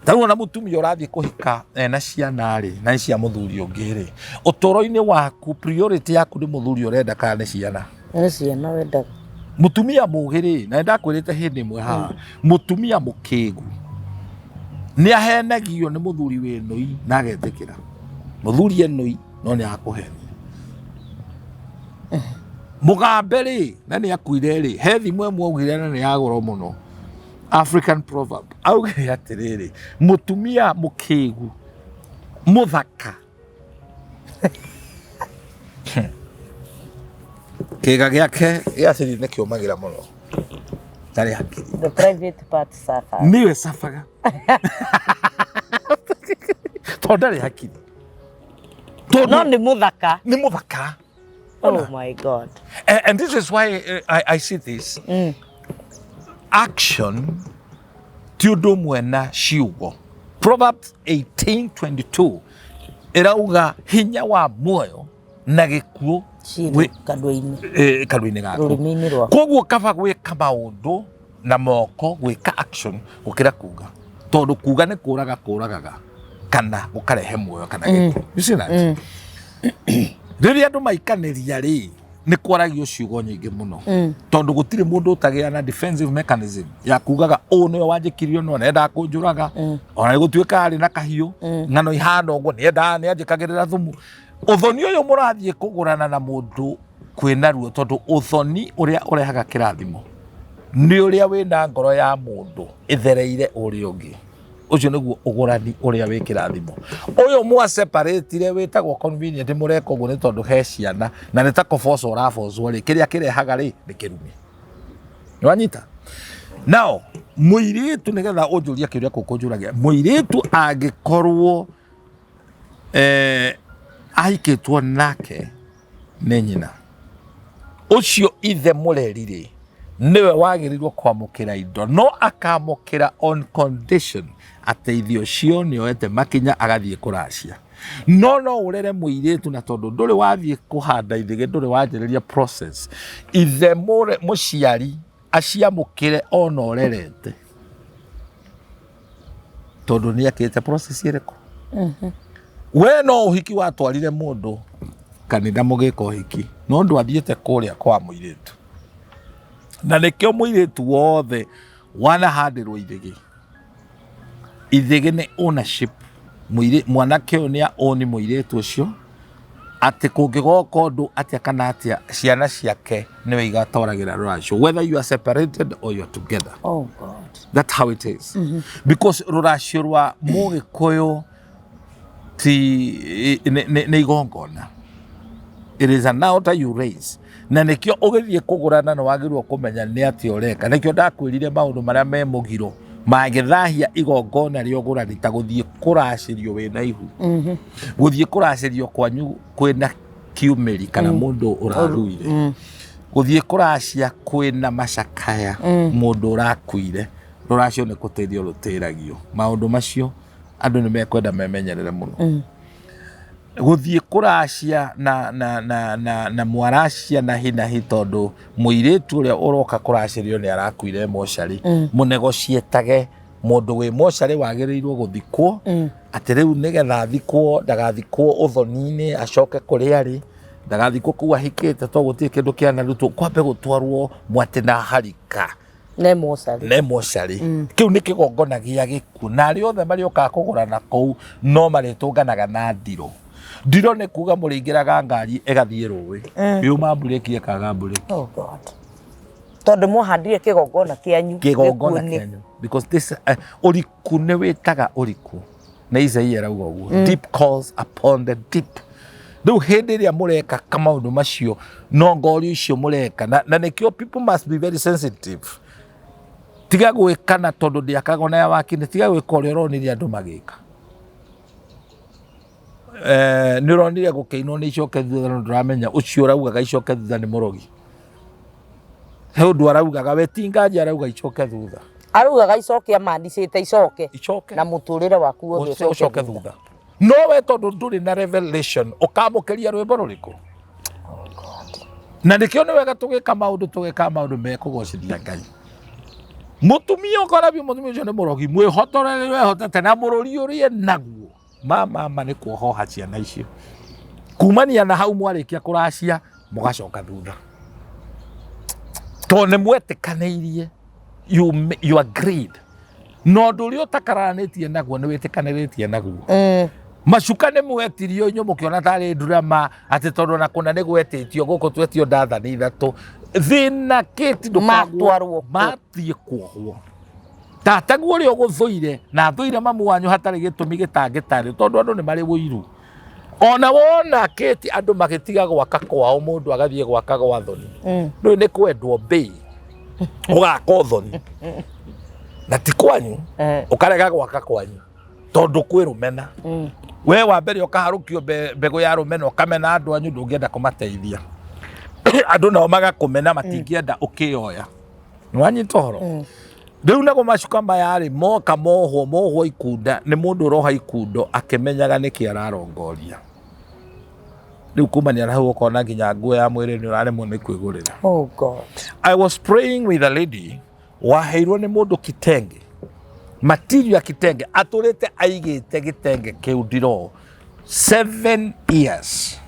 Ta rĩu ona mũtumia ũrathiĩ kũhika ena ciana rĩ, na nĩ cia mũthuri ũngĩ rĩ, ũtũũro-inĩ waku priority yaku nĩ mũthuri ũrenda kana nĩ ciana? Nĩ ciana wendaga. Mũtumia mũgĩ rĩ, na nĩ ndakwĩrĩte hĩndĩ ĩmwe haha, mũtumia mũkĩgu nĩ ahenagio nĩ mũthuri wĩ nũi na agetĩkĩra. Mũthuri e nũi no nĩ akũhenia. Mũgambe rĩ, na nĩ akuire rĩ, he thimũ ĩmwe augire na nĩ ya goro mũno. African proverb augire atĩrĩrĩ, mũtumia mũkĩgu mũthaka kĩga gĩake gĩa siri nĩ kĩũmagĩra mũno, ndarĩ hakiri. The private part suffer. Nĩwe cabaga tondũ ndarĩ hakiri. Tondũ No nĩ mũthaka. Nĩ mũthaka. Oh my God. And this is why I see this. Action ti ũndũ ũmwe na ciugo. Proverbs 18:22 ĩrauga hinya wa muoyo na gĩkuũ Ciĩ kanua-inĩ. Kanua-inĩ gaku. Rũrĩmĩ-inĩ rwaku. Koguo kaba gwĩka maũndũ na moko, gwĩka action gũkĩra kuga, tondũ kuga nĩ kũraga kũragaga kana gũkarehe muoyo kana gĩkuũ. You see that? Rĩrĩa andũ maikanĩria rĩ, nĩ kwaragio ciugo nyingĩ mũno, tondũ gũtirĩ mũndũ ũtagĩa na defensive mechanism ya kugaga ũũ nĩwe wanjĩkirie no nĩendaga kũnjũraga, ona gũtuĩka arĩ na kahiũ, ng'ano ihana ũguo, nĩendaga nĩanjĩkagĩrĩra thumu. Ũthoni ũyũ mũrathiĩ kũgũrana na mũndũ kwĩna ruo, tondũ ũthoni ũrĩa ũrehaga kĩrathimo nĩ ũrĩa wĩna ngoro ya mũndũ ĩthereire ũrĩa ũngĩ. Ũcio nĩguo ũgũrani ũrĩa wĩ kĩrathimo. Ũyũ mwa separate wĩtagwo convenient, mũreka ũguo nĩ tondũ he ciana na nĩ ta kũbocwo ũrabocwo rĩ, kĩrĩa kĩrehaga rĩ nĩ kĩrumi. Nĩwanyita? Nao mũirĩtu, nĩgetha ũnjũrie kĩũria kũu kũnjũragia, mũirĩtu angĩkorwo ahikĩtwo nake nĩ nyina, Ũcio ithe mũreri rĩ, nĩwe wagĩrĩirwo kwamũkĩra indo, no akamũkĩra on condition atĩ ithe ũcio nĩoete makinya agathiĩ kũracia. No no ũrere mũirĩtu na tondũ ndũrĩ wathiĩ kũhanda ithĩgĩ, ndũrĩ wanjĩrĩria process, ithe mũciari aciamũkĩre ona ũrerete tondũ nĩ ekĩte process ĩrĩkũ. We no ũhiki watwarire mũndũ kanitha mũgĩka ũhiki, no ndwathiĩte kũrĩa kwa mũirĩtu, na nĩkĩo mũirĩtu wothe wanahandĩrwo ithĩgĩ, ithĩgĩ nĩ ownership. Mwanake ũyũ nĩ a own mũirĩtu ũcio, atĩ kũngĩgoka ũndũ atĩa kana atĩa, ciana ciake nĩwe igatwaragĩra rũracio, whether you are separated or you are together. Oh God. That's how it is. Because rũracio rwa mũgĩkũyũ ti nĩ igongona. It is an altar you raise. Na nĩkĩo ũgĩthiĩ kũgũrana nĩ wagĩrĩirwo kũmenya nĩ atĩa ũreka. Nĩkĩo ndakwĩrire maũndũ marĩa me mũgiro mangĩthahia igongona rĩa ũgũrani, ta gũthiĩ kũracĩrio wĩna ihu, gũthiĩ kũracĩrio kwanyu kwĩna kiumĩri kana mũndũ ũraruire, gũthiĩ kũracia kwĩna macakaya mũndũ ũrakuire. Rũracio nĩ gũtĩrio rũtĩragio. Maũndũ macio andũ nĩ mekwenda memenyerere mũno. Gũthiĩ kũracia na mwaracia na hi na hi, tondũ mũirĩtu ũrĩa ũroka kũracĩrio nĩ arakuire mocarĩ, mũnegociĩtage mũndũ wĩ mocarĩ wagĩrĩirwo gũthikwo, atĩ rĩu nĩgetha athikwo ndagathikwo ũthoni-inĩ, acoke kũrĩa arĩ, ndagathikwo kũu ahikĩte, to gũtirĩ kĩndũ kĩanarutwo, kwambe gũtwarwo mwatĩ na harika Ne mocarĩ. Ne mocarĩ. Kĩu nĩ kĩgongona gĩa gĩkuũ, na arĩa othe marĩũkaga kũgũrana kũu no marĩtũnganaga na ndirũ. Ndirũ nĩ kuga mũrĩingĩraga ngari ĩgathiĩ rũĩ, yuma mburĩki ĩkaga mburĩki. Oh God. Tondũ mwahandire kĩgongona kĩanyu kĩgongona gĩkuũ-inĩ. Kĩanyu, because this ũriku nĩ wĩtaga ũriku, na Isaia arauga ũguo, deep calls upon the deep. Rĩu hĩndĩ ĩrĩa mũreka maũndũ macio, no ngorio icio mũreka, na nĩkĩo people must be very sensitive. Tiga gwĩkana tondũ ndĩakaga ona ya wakini, tiga gwĩka ũrĩa ũronire andũ magĩka. Nĩ ũronire gũkĩinwo nĩ icoke thutha, no ndũramenya ũcio ũraugaga icoke thutha nĩ mũrogi. He ũndũ araugaga, we ti nganja arauga icoke thutha. Araugaga icoke, amanicĩte icoke. Icoke. Na mũtũrĩre waku wothe ũcoke thutha, no we tondũ ndũrĩ na revelation, ũkamũkĩria rwĩmbo rũrĩkũ? Na nĩkĩo nĩ wega tũgĩka maũndũ, tũgĩka maũndũ mekũgocithia Ngai. Mũtumia ũkora biũ mũtumia ũcio nĩ mũrogi, mwĩhotorere wehotete na mũrũri ũrĩa naguo mama nĩ kuohoha ciana icio. Kumania na hau mwarĩkia kũracia, mũgacoka thutha tondũ nĩ mwetĩkanĩirie, you agreed, na ũndũ ũrĩa ũtakararanĩtie naguo nĩ wĩtĩkanĩrĩtie naguo. Macuka nĩ mwetirio inyuĩ mũkĩona tarĩ drama, atĩ tondũ ona kũna nĩ gwetĩtio gũkũ twetio ndathani ithatũ thĩna kĩti. Matwarwo kũ? Mathiĩ kuohwo tataguo ũrĩa ũgũthũire na thũire mamu wanyu hatarĩ gĩtũmi gĩtangĩtarĩ, tondũ andũ nĩ marĩ ũiru. Ona wona kĩti andũ magĩtiga gwaka kwao, mũndũ agathiĩ gwaka gwa thoni. Rĩu nĩ kwendwo mbei, ũgaka ũthoni na ti kwanyu. Ũkarega gwaka kwanyu tondũ kwĩ rũmena. We wa mbere ũkaharũkio mbegũ ya rũmena, ũkamena andũ anyu, ndũngĩenda kũmateithia. Andũ nao magakũmena, matingĩenda ũkĩoya. Nĩwanyita ũhoro? Rĩu nago macuka maya rĩ, moka mohwo ikunda nĩ mũndũ ũroha ikundo akĩmenyaga nĩkĩ ararongoria. Rĩu kumania na hau ũkona nginya nguo ya mwĩrĩ nĩ ũraremwo nĩ kwĩgũrĩra. Oh God. I was praying with a lady waheirwo nĩ mũndũ kitenge, material ya kitenge, atũrĩte aigĩte gĩtenge kĩu ndiro 7 years,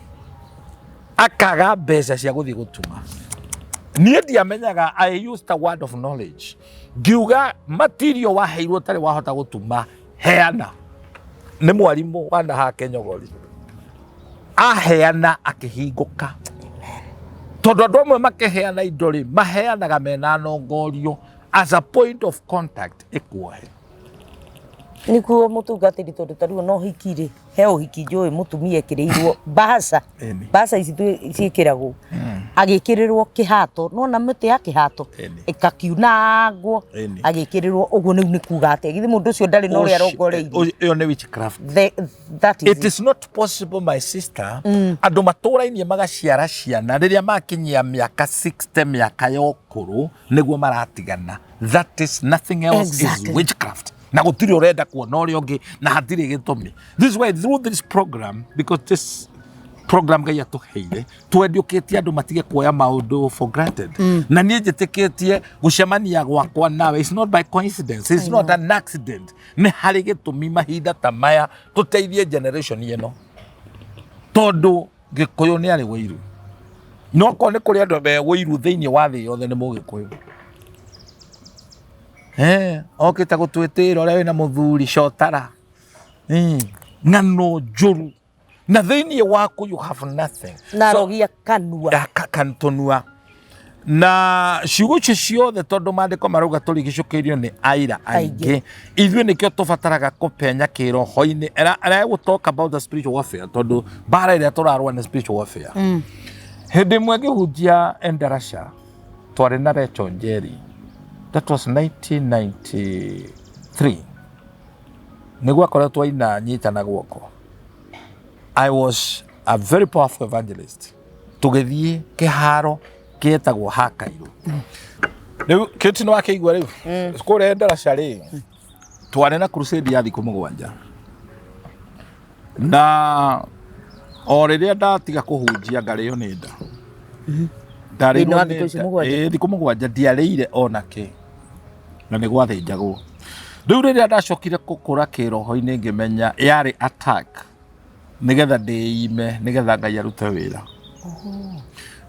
akaga mbeca cia gũthiĩ gũtuma. Niĩ ndiamenyaga. I used a word of knowledge, ngiuga material waheirwo ũtarĩ wahota gũtuma, heana. Nĩ mwarimũ wanahake nyogori, aheana akĩhingũka, tondũ andũ amwe makĩheana indo rĩ, maheanaga mena nongorio as a point of contact ĩkuohe. Nĩkuo mũtungatĩri, tondũ ta rĩu ona ũhiki rĩ, he ũhiki njũĩ mũtumia ekĩrĩirwo mbaca. Ĩni. Mbaca ici ciĩkĩragwo. Agĩkĩrĩrwo kĩhato, nona mĩtĩ ya kĩhato ĩkakiunangwo, agĩkĩrĩrwo ũguo. Rĩu nĩ kuga atĩa? Githĩ mũndũ ũcio ndarĩ na ũrĩa arongoreirie? Ĩyo nĩ witchcraft. That is it. Is not possible, my sister. Andũ matũrainie magaciara ciana, rĩrĩa makinyia mĩaka 60, mĩaka ya ũkũrũ, nĩguo maratigana. That is nothing else. Is witchcraft, na gũtirĩ ũrenda kuona ũrĩa ũngĩ na hatirĩ gĩtũmi. This is why through this program, because this program Ngai atũheire, twendiũkĩtie andũ matige kuoya maũndũ for granted. Na niĩ njĩtĩkĩtie gũcemania gwakwa nawe it's not by coincidence, it's not an accident. Nĩ harĩ gĩtũmi mahinda ta maya tũteithie generation ĩno, tondũ Gĩkũyũ nĩ arĩ wĩiru. No korwo nĩ kũrĩ andũ me wĩiru thĩinĩ wa thĩ yothe, nĩ Mũgĩkũyũ. Okĩte gũtwĩtĩra ũrĩa wĩna mũthuri cotara. Ng'ano njũru na thĩinĩ waku you have nothing. Na rogia kanua. Kantunua na ciugo icio ciothe, tondũ maandĩko marauga tũrigicũkĩirio nĩ aira aingĩ. Ithuĩ nĩkĩo tũbataraga kũpenya kĩroho-inĩ. And I will talk about the spiritual warfare, tondũ mbara ĩrĩa tũrarũa nĩ spiritual warfare. Hĩndĩ ĩmwe ngĩhunjia Endarasha, twarĩ na Rachel Njeri, that was 1993, nĩguo akoretwo aina nyitana guoko. I was a very powerful evangelist. Tũgĩthiĩ kĩharo kĩetagwo Hakairũ. Rĩu kĩti nĩ wakĩigua rĩu kũrĩa Endarasha rĩ, twarĩ na crusade ya thikũ 7, na o rĩrĩa ndatiga kũhunjia ngarĩo nĩ nda. Ndarĩirwo Thĩinĩ wa nĩ thikũ icio nda. 7? Ĩĩ, thikũ 7 ndiarĩire ona kĩ, na nĩ gwathĩnjagwo. Rĩu rĩrĩa ndacokire gũkũra kĩroho-inĩ, ngĩmenya yarĩ attack nĩgetha ndĩime, nĩgetha Ngai arute wĩra.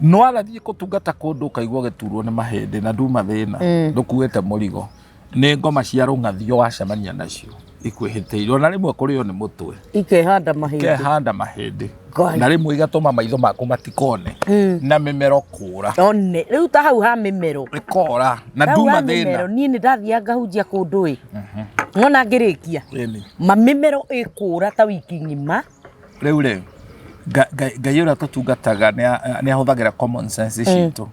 No arathiĩ kũtungata kũndũ ũkaigua ũgĩturwo nĩ mahĩndĩ na nduma thĩna, ndũkuĩte mũrigo, nĩ ngoma cia rũng'athio wacemania nacio ikwĩhĩtĩire, ona rĩmwe kũrĩo nĩ mũtwe. Ikehanda mahĩndĩ. Ikehanda mahĩndĩ. Ngai. Na rĩmwe igatũma maitho maku matikone na mĩmero kũra. One rĩu ta hau ha mĩmero. Ĩkora na Hau nduma ha mĩmero, thĩna. Niĩ nĩ ndathiaga ngahunjia kũndũ ĩ, ngona ngĩrĩkia mamĩmero ĩkũra ta wiki ng'ima. Rĩu rĩ, Ngai ũrĩa tũtungataga nĩ ahũthagĩra common sense citũ.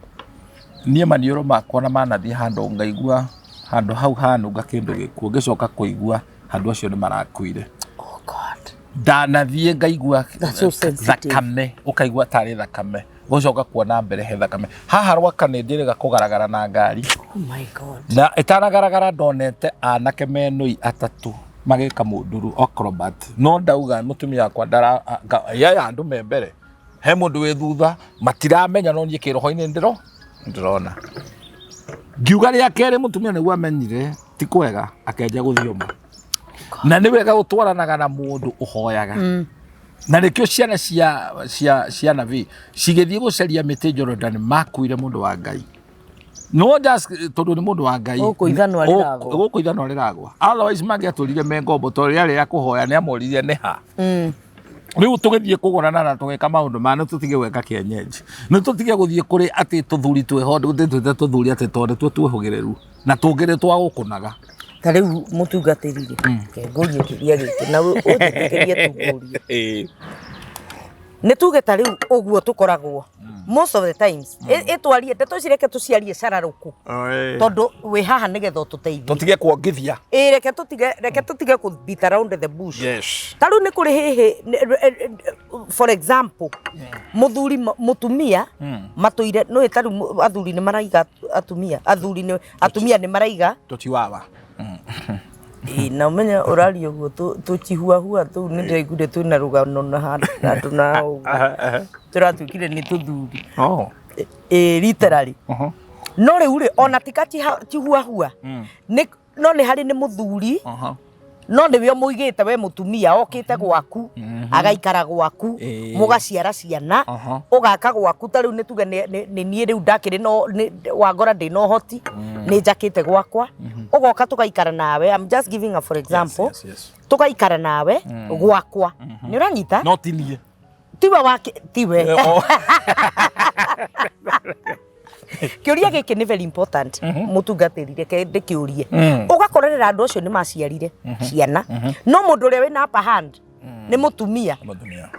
Niĩ maniũrũ makwa na manathiĩ handũ ngaigua handũ hau hanunga kĩndũ gĩkuũ, ngĩcoka kũigua handũ acio nĩ marakuire. Oh God. Ndanathiĩ ngaigua That's so sensitive. thakame, ũkaigua tarĩ thakame, gũcoka kuona mbere he thakame. Haha Rwaka nĩ njĩrĩga kũgaragara na ngari. Oh my God. Na ĩtanagaragara ndonete anake menũi atatũ magĩka mũnduru acrobat, no ndauga mũtumia wakwa ndara yaya andũ me mbere, he mũndũ wĩ thutha matiramenya, no niĩ kĩroho-inĩ ndĩrona. Ngiuga rĩa kerĩ, mũtumia nĩguo amenyire ti kwega, akenja gũthioma. Na nĩ wega gũtwaranaga na mũndũ ũhoyaga, na nĩkĩo ciana cia nabii cigĩthiĩ gũcaria mĩtĩ Jordan makuire mũndũ wa Ngai, no just tondũ nĩ mũndũ wa Ngai. Gũkũ ithanwa rĩragwa. Gũkũ ithanwa rĩragwa, otherwise mangĩatũrire me ngombo, tondũ rĩarĩ rĩa kũhoya nĩ amoririe nĩ ha. Rĩu tũgĩthiĩ kũgũrana na tũgĩka maũndũ maya, nĩ tũtige gwĩka kĩenyenji, nĩ tũtige gũthiĩ kũrĩ atĩ tũthuri twĩho, twĩte tũthuri atĩ tondũ nĩtuo twĩhũgĩrĩru na tũngĩ nĩ twagũkũnaga. Ta rĩu mũtungatĩri rĩ, reke ngũrie kĩũria gĩkĩ na ũnjĩtĩkĩrie tu ngũrie. Nĩ tuge ta rĩu ũguo tũkoragwo most of the times, ĩtwarie ndeto ici, reke tũciarie cararũkũ, tondũ wĩ haha nĩgetha ũtũteithie. Tũtige kuongithia. Ĩ, reke tũtige kũ beat around the bush. Ta rĩu nĩ kũrĩ hĩhĩ, for example, mũthuri mũtumia matũire nĩ ta rĩu athuri nĩ maraiga atumia, athuri nĩ atumia nĩ maraiga. Tũtiwawa. Ĩ, na ũmenye ũraria ũguo tũchihuahua tũu nĩ ndĩraiguire twĩna rũgano na handũ na ũguo tũratuĩkire nĩ tũthuri. Oh. Ĩ, literally. No rĩu rĩ, ona ti kachihuahua nĩ, no nĩ harĩ nĩ mũthuri, no nĩwe ũmũigĩte we mũtumia, okĩte gwaku, agaikara gwaku, mũgaciara ciana, ũgaka gwaku. Ta rĩu nĩ tuge nĩ niĩ rĩu ndakĩrĩ no wangora ndĩna ũhoti, nĩ njakĩte gwakwa, ũgoka tũgaikara nawe. I'm just giving a for example. Tũgaikara nawe gwakwa, nĩ ũranyita? No ti niĩ. Tiwe wake, tiwe. Oh. Kĩũria gĩkĩ nĩ very important, mũtungatĩri, reke ndĩkĩũrie. Ũgakorerera andũ acio nĩ maciarire ciana, no mũndũ ũrĩa wĩna upper hand nĩ mũtumia. Mũtumia.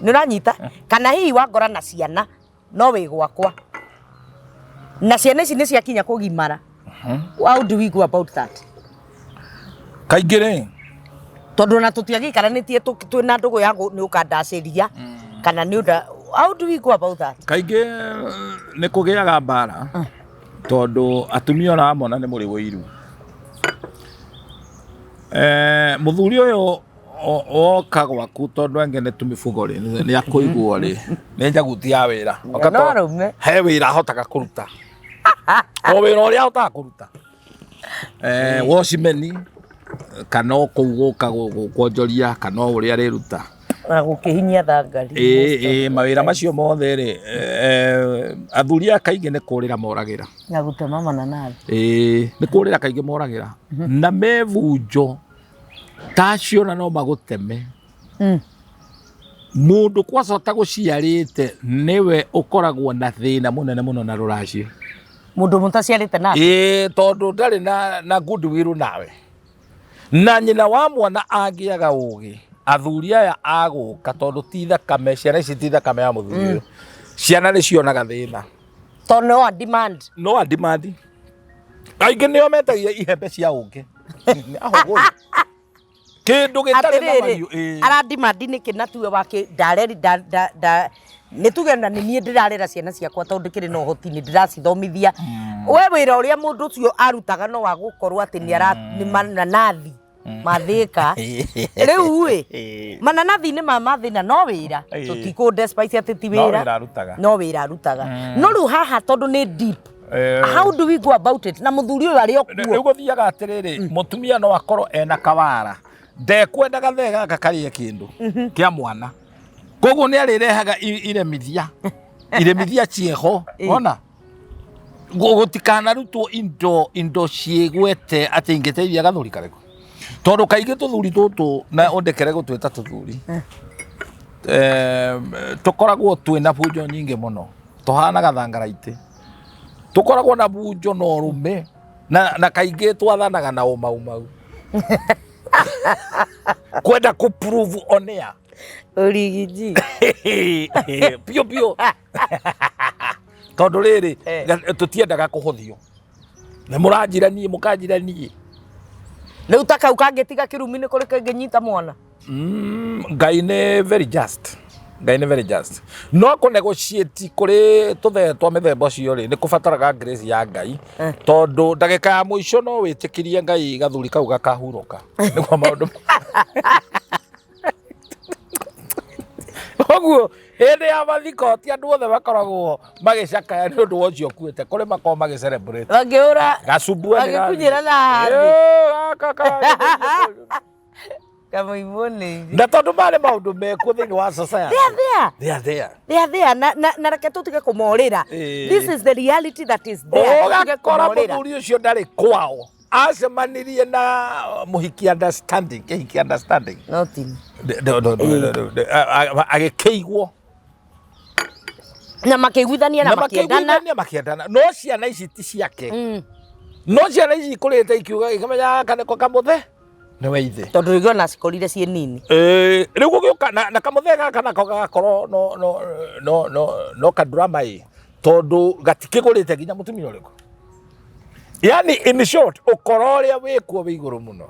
Nĩ ũranyita? Kana hihi wangora na ciana No wĩ gwakwa na ciana ici nĩ ciakinya kũgimara, how do we go about that? Kaingĩ rĩ, Tondũ ona tũtiagĩikaranĩtie twĩna ndũgũ ya nĩ ũkandacĩria kana nĩ ũnda, how do we go about that? Kaingĩ nĩ kũgĩaga mbara tondũ atumia ũramona nĩ mũrĩ wũiru. Mũthuri ũyũ woka gwaku tondũ angĩ nĩ tũmĩbugo rĩ, nĩ akũigwo rĩ, nĩ njaguti ya wĩra. Oka No arũme. He wĩra ahotaga kũruta, o wĩra ũrĩa ahotaga kũruta, watchman kana o kũu gũka kwonjoria kana o ũrĩa arĩruta. Na gũkĩhinyia thangari. Ĩĩ, mawĩra macio mothe rĩ, athuri aya kaingĩ nĩ kũrĩra moragĩra. Na gũtema mananathi. Ĩĩ, nĩ kũrĩra kaingĩ moragĩra na mebunjo ta acio na no magũteme. Mũndũ kwaca ũtagũciarĩte nĩwe ũkoragwo na thĩna mũnene mũno na rũracio. Mũndũ mũtaciarĩte nake. Ĩĩ, tondũ ndarĩ na goodwill nawe. Na nyina wa mwana angĩaga ũgĩ, athuri aya agũka, tondũ ti thakame, ciana ici ti thakame ya mũthuri ũyũ, ciana nĩ cionaga thĩna. Tondũ no a demand. No a demand. Aingĩ nĩo metagia ihembe cia ũngĩ. Nĩ ahũgũri kĩndũ gĩtarĩ na Atĩrĩrĩ, value, ĩĩ. Ara demand nĩkĩ na tuwe wake ndareri nda nda nda nĩ tuge na nĩ niĩ ndĩrarera ciana ciakwa tondũ ndĩkĩrĩ na ũhoti, nĩ ndĩracithomithia. We wĩra ũrĩa mũndũ ũcio arutaga no wa gũkorwo atĩ nĩ ara nĩ mananathi mathĩka rĩu ĩ mananathi-inĩ ma mathĩna no wĩra. Tũtikũ despise atĩ ti No wĩra. Wĩra arutaga. No wĩra arutaga, no rĩu haha tondũ nĩ deep, how do we go about it na mũthuri ũyũ arĩ o kuo? Rĩu gũthiaga atĩrĩrĩ, mũtumia no akorwo ena kawara, ndekwenda gathee gaka karĩe kĩndũ kĩa mwana, koguo nĩ arĩrehaga iremithia iremithia cieho ona gũtikanarutwo indo ciĩgwete atĩ ingĩteithia gathuri karĩkũ, tondũ kaingĩ tũthuri tũtũ, na ũndekere gũtwĩta tũthuri, tũkoragwo twĩna bunjo nyingĩ mũno, tũhanaga thangaraitĩ, tũkoragwo na bunjo na ũrũme na kaingĩ twathanaga na ũmaumau kwenda kũ prove on air. Ũrigiji. Biũ biũ, tondũ rĩrĩ, tũtiendaga kũhũthio nĩ mũranjira niĩ, mũkanjira niĩ. Rĩu ta kau kangĩtiga kĩrumi nĩ kũrĩ kĩngĩnyita mwana? Ngai nĩ very just, Ngai nĩ very just, no kũ negotiate kũrĩ tũthee twa mĩthemba ũcio rĩ, nĩ kũbataraga grace ya Ngai, tondũ ndagĩka ya mũico no wĩtĩkĩrie Ngai gathuri kau gakahurũka nĩguo maũndũ ũguo. Hĩndĩ ya mathiko ti andũ othe makoragwo magĩcakaya nĩ ũndũ wa ũcio ũkuĩte, kũrĩ makoragwo magĩ celebrate. Makĩhũra. Gacumbua. Magĩkunyĩra na thĩ. Kamũimwo nĩ Na tondũ marĩ maũndũ mekuo thĩinĩ wa society. They are there. They are there. They are there na reke tũtige kũmorĩra. This is the reality that is there. Tũtige Ũgakora kũmorĩra. Mũthuri ũcio ndarĩ kwao, acemanirie na mũhiki understanding, kĩhiki understanding. No ti Agĩkĩigwo. Na makĩiguithania na na makĩendana. Makĩiguithania, makĩendana, no ciana ici ti ciake. No ciana ici ikũrĩte ikiuga, ikamenya gaka nĩko kamũthe nĩwe ithe. Tondũ rĩngĩ ona cikorire ciĩ nini. Rĩu gũgĩũka na kamũthee gaka nako gagakorwo no kadrama ĩ, tondũ gatikĩgũrĩte nginya mũtumia ũrĩkũ. Yani in short, ũkora ũrĩa wĩkuo wĩ igũrũ mũno,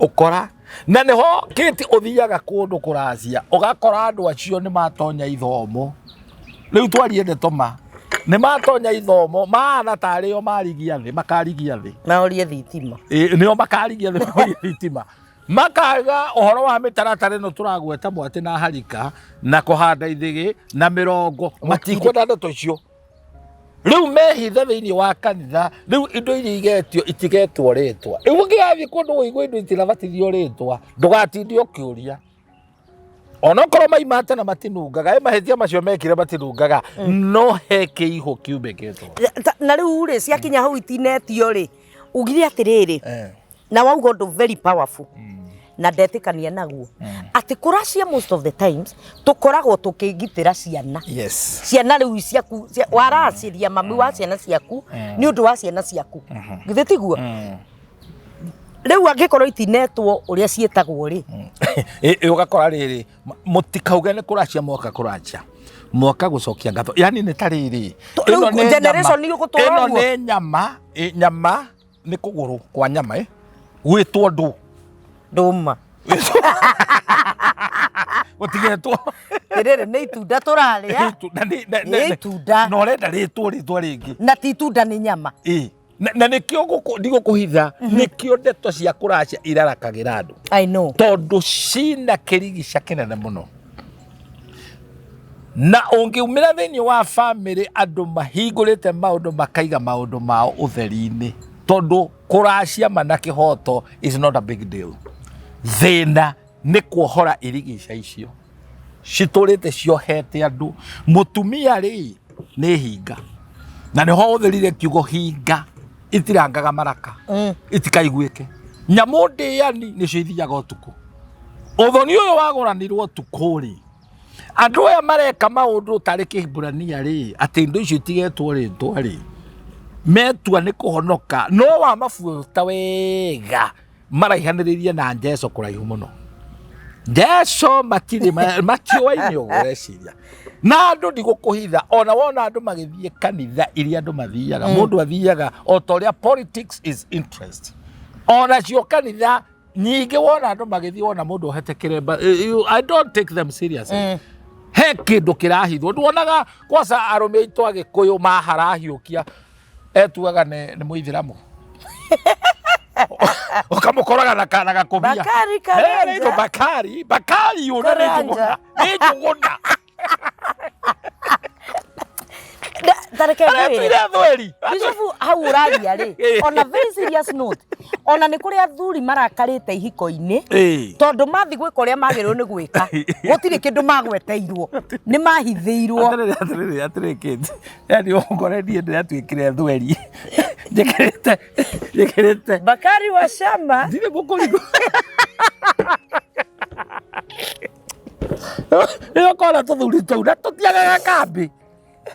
ũkora na nĩho kĩti ũthiaga kũndũ kũracia, ũgakora andũ acio nĩ matonya ithomo. Rĩu twarie ndeto ma, nĩ matonya ithomo mahana tarĩ o marigia thĩ, makarigia thĩ. Maorie thitima. Ĩ, nĩo makarigia thĩ, maorie thitima, makaga ũhoro wa mĩtaratara ĩno tũragweta mwatĩ na harika na kũhanda ithĩgĩ na mĩrongo, matikwenda ndeto icio. Rĩu mehithe thĩinĩ wa kanitha. Rĩu indo iria igetio itigetwo rĩtwa. Rĩu ũngĩgathiĩ kũndũ ũigue indo itirabatithio rĩtwa, ndũgatinde ũkĩũria, onokorwo maimate na matinungaga ĩ mahĩtia macio mekire matinungaga, no he kĩihũ kiumĩkĩtwo. Na rĩu rĩ, ciakinya hau itinetio rĩ, ugire atĩrĩrĩ, na wauga ũndũ very powerful na ndetĩkania naguo, atĩ kũracia most of the times tũkoragwo tũkĩgitĩra ciana. Ciana rĩu ciaku waracĩria mami wa ciana ciaku nĩ ũndũ wa ciana ciaku, githĩ tiguo? Rĩu angĩkorwo itinetwo ũrĩa ciĩtagwo rĩ? Ĩ, ũgakora rĩrĩ, mũtikauge nĩ kũracia moka kũracia. Mwaka gũcokia ngatho, yani nĩ ta rĩrĩ. Rĩu Ĩno nĩ nyama. Generation igũtũra Ĩno ũguo? nĩ nyama, nyama nĩ kũgũrũ kwa nyama, gwĩtwo ndũ. Ndũma. Gũtigetwo. Rĩrĩ nĩ itunda tũrarĩa. Nĩ itunda. Na ũrenda rĩtwo rĩtwa rĩngĩ. Na ti itunda, nĩ nyama. Ĩ. Na nĩkĩo ndigũkũhitha, nĩkĩo ndeto cia kũracia irarakagĩra andũ. I know. Tondũ cina kĩrigica kĩnene mũno, na ũngĩumĩra thĩinĩ wa bamĩrĩ andũ mahingũrĩte maũndũ, makaiga maũndũ mao ũtheri-inĩ, tondũ kũracia ma na kĩhoto is not a big deal. Thĩna nĩ kuohora irigica icio citũrĩte ciohete andũ. Mũtumia rĩ, nĩ hinga, na nĩho hũthĩrire kiugo hinga, itirangaga maraka itikaiguĩke. Nyamũ ndĩani nĩcio ithiaga ũtukũ. Ũthoni ũyũ wagũranirwo ũtukũ rĩ, andũ aya mareka maũndũ tarĩ kĩhibũrania rĩ, atĩ indo icio itigetwo rĩtwa rĩ, metua nĩ kũhonoka, no wamabuta wega maraihanĩrĩirie na Jesu kũraihu mũno. Jesu matirĩ matiũaine ũguo ũreciria. Na andũ ndigũkũhitha, ona wona andũ magĩthiĩ kanitha iria andũ mathiaga, mũndũ athiaga o ta ũrĩa politics is interest. Onacio kanitha nyingĩ wona andũ magĩthiĩ, wona mũndũ ohete kĩremba, I don't take them seriously. He kĩndũ kĩrahithwo. Nduonaga kwaca arũme aitũ Agĩkũyũ maharahiũkia etuaga nĩ mũithĩramu, ũkamũkoraga na gakũbia. Bakari Karanja. Eh, nĩ Bakari, Bakari ũna nĩ Karanja. Njũgũna, nĩ Njũgũna. Tareke ngwĩre. Aretuire thweri. Bishop, hau ũraria rĩ, on a very serious note, ona nĩ kũrĩ athuri marakarĩte ihiko-inĩ tondũ mathi gwĩka ũrĩa magĩrĩirwo nĩ gwĩka, gũtirĩ kĩndũ magweteirwo, nĩ mahithĩirwo. Atĩrĩrĩ, atĩrĩrĩ, atĩrĩrĩ, Kate. Yani ũngore niĩ ndĩratuĩkire thweri njĩkĩrĩte Bakari wa Shama. Ndirĩ mũkũringo. Nĩ ũkona tũthuri tũu na tũtiagaga kambĩ,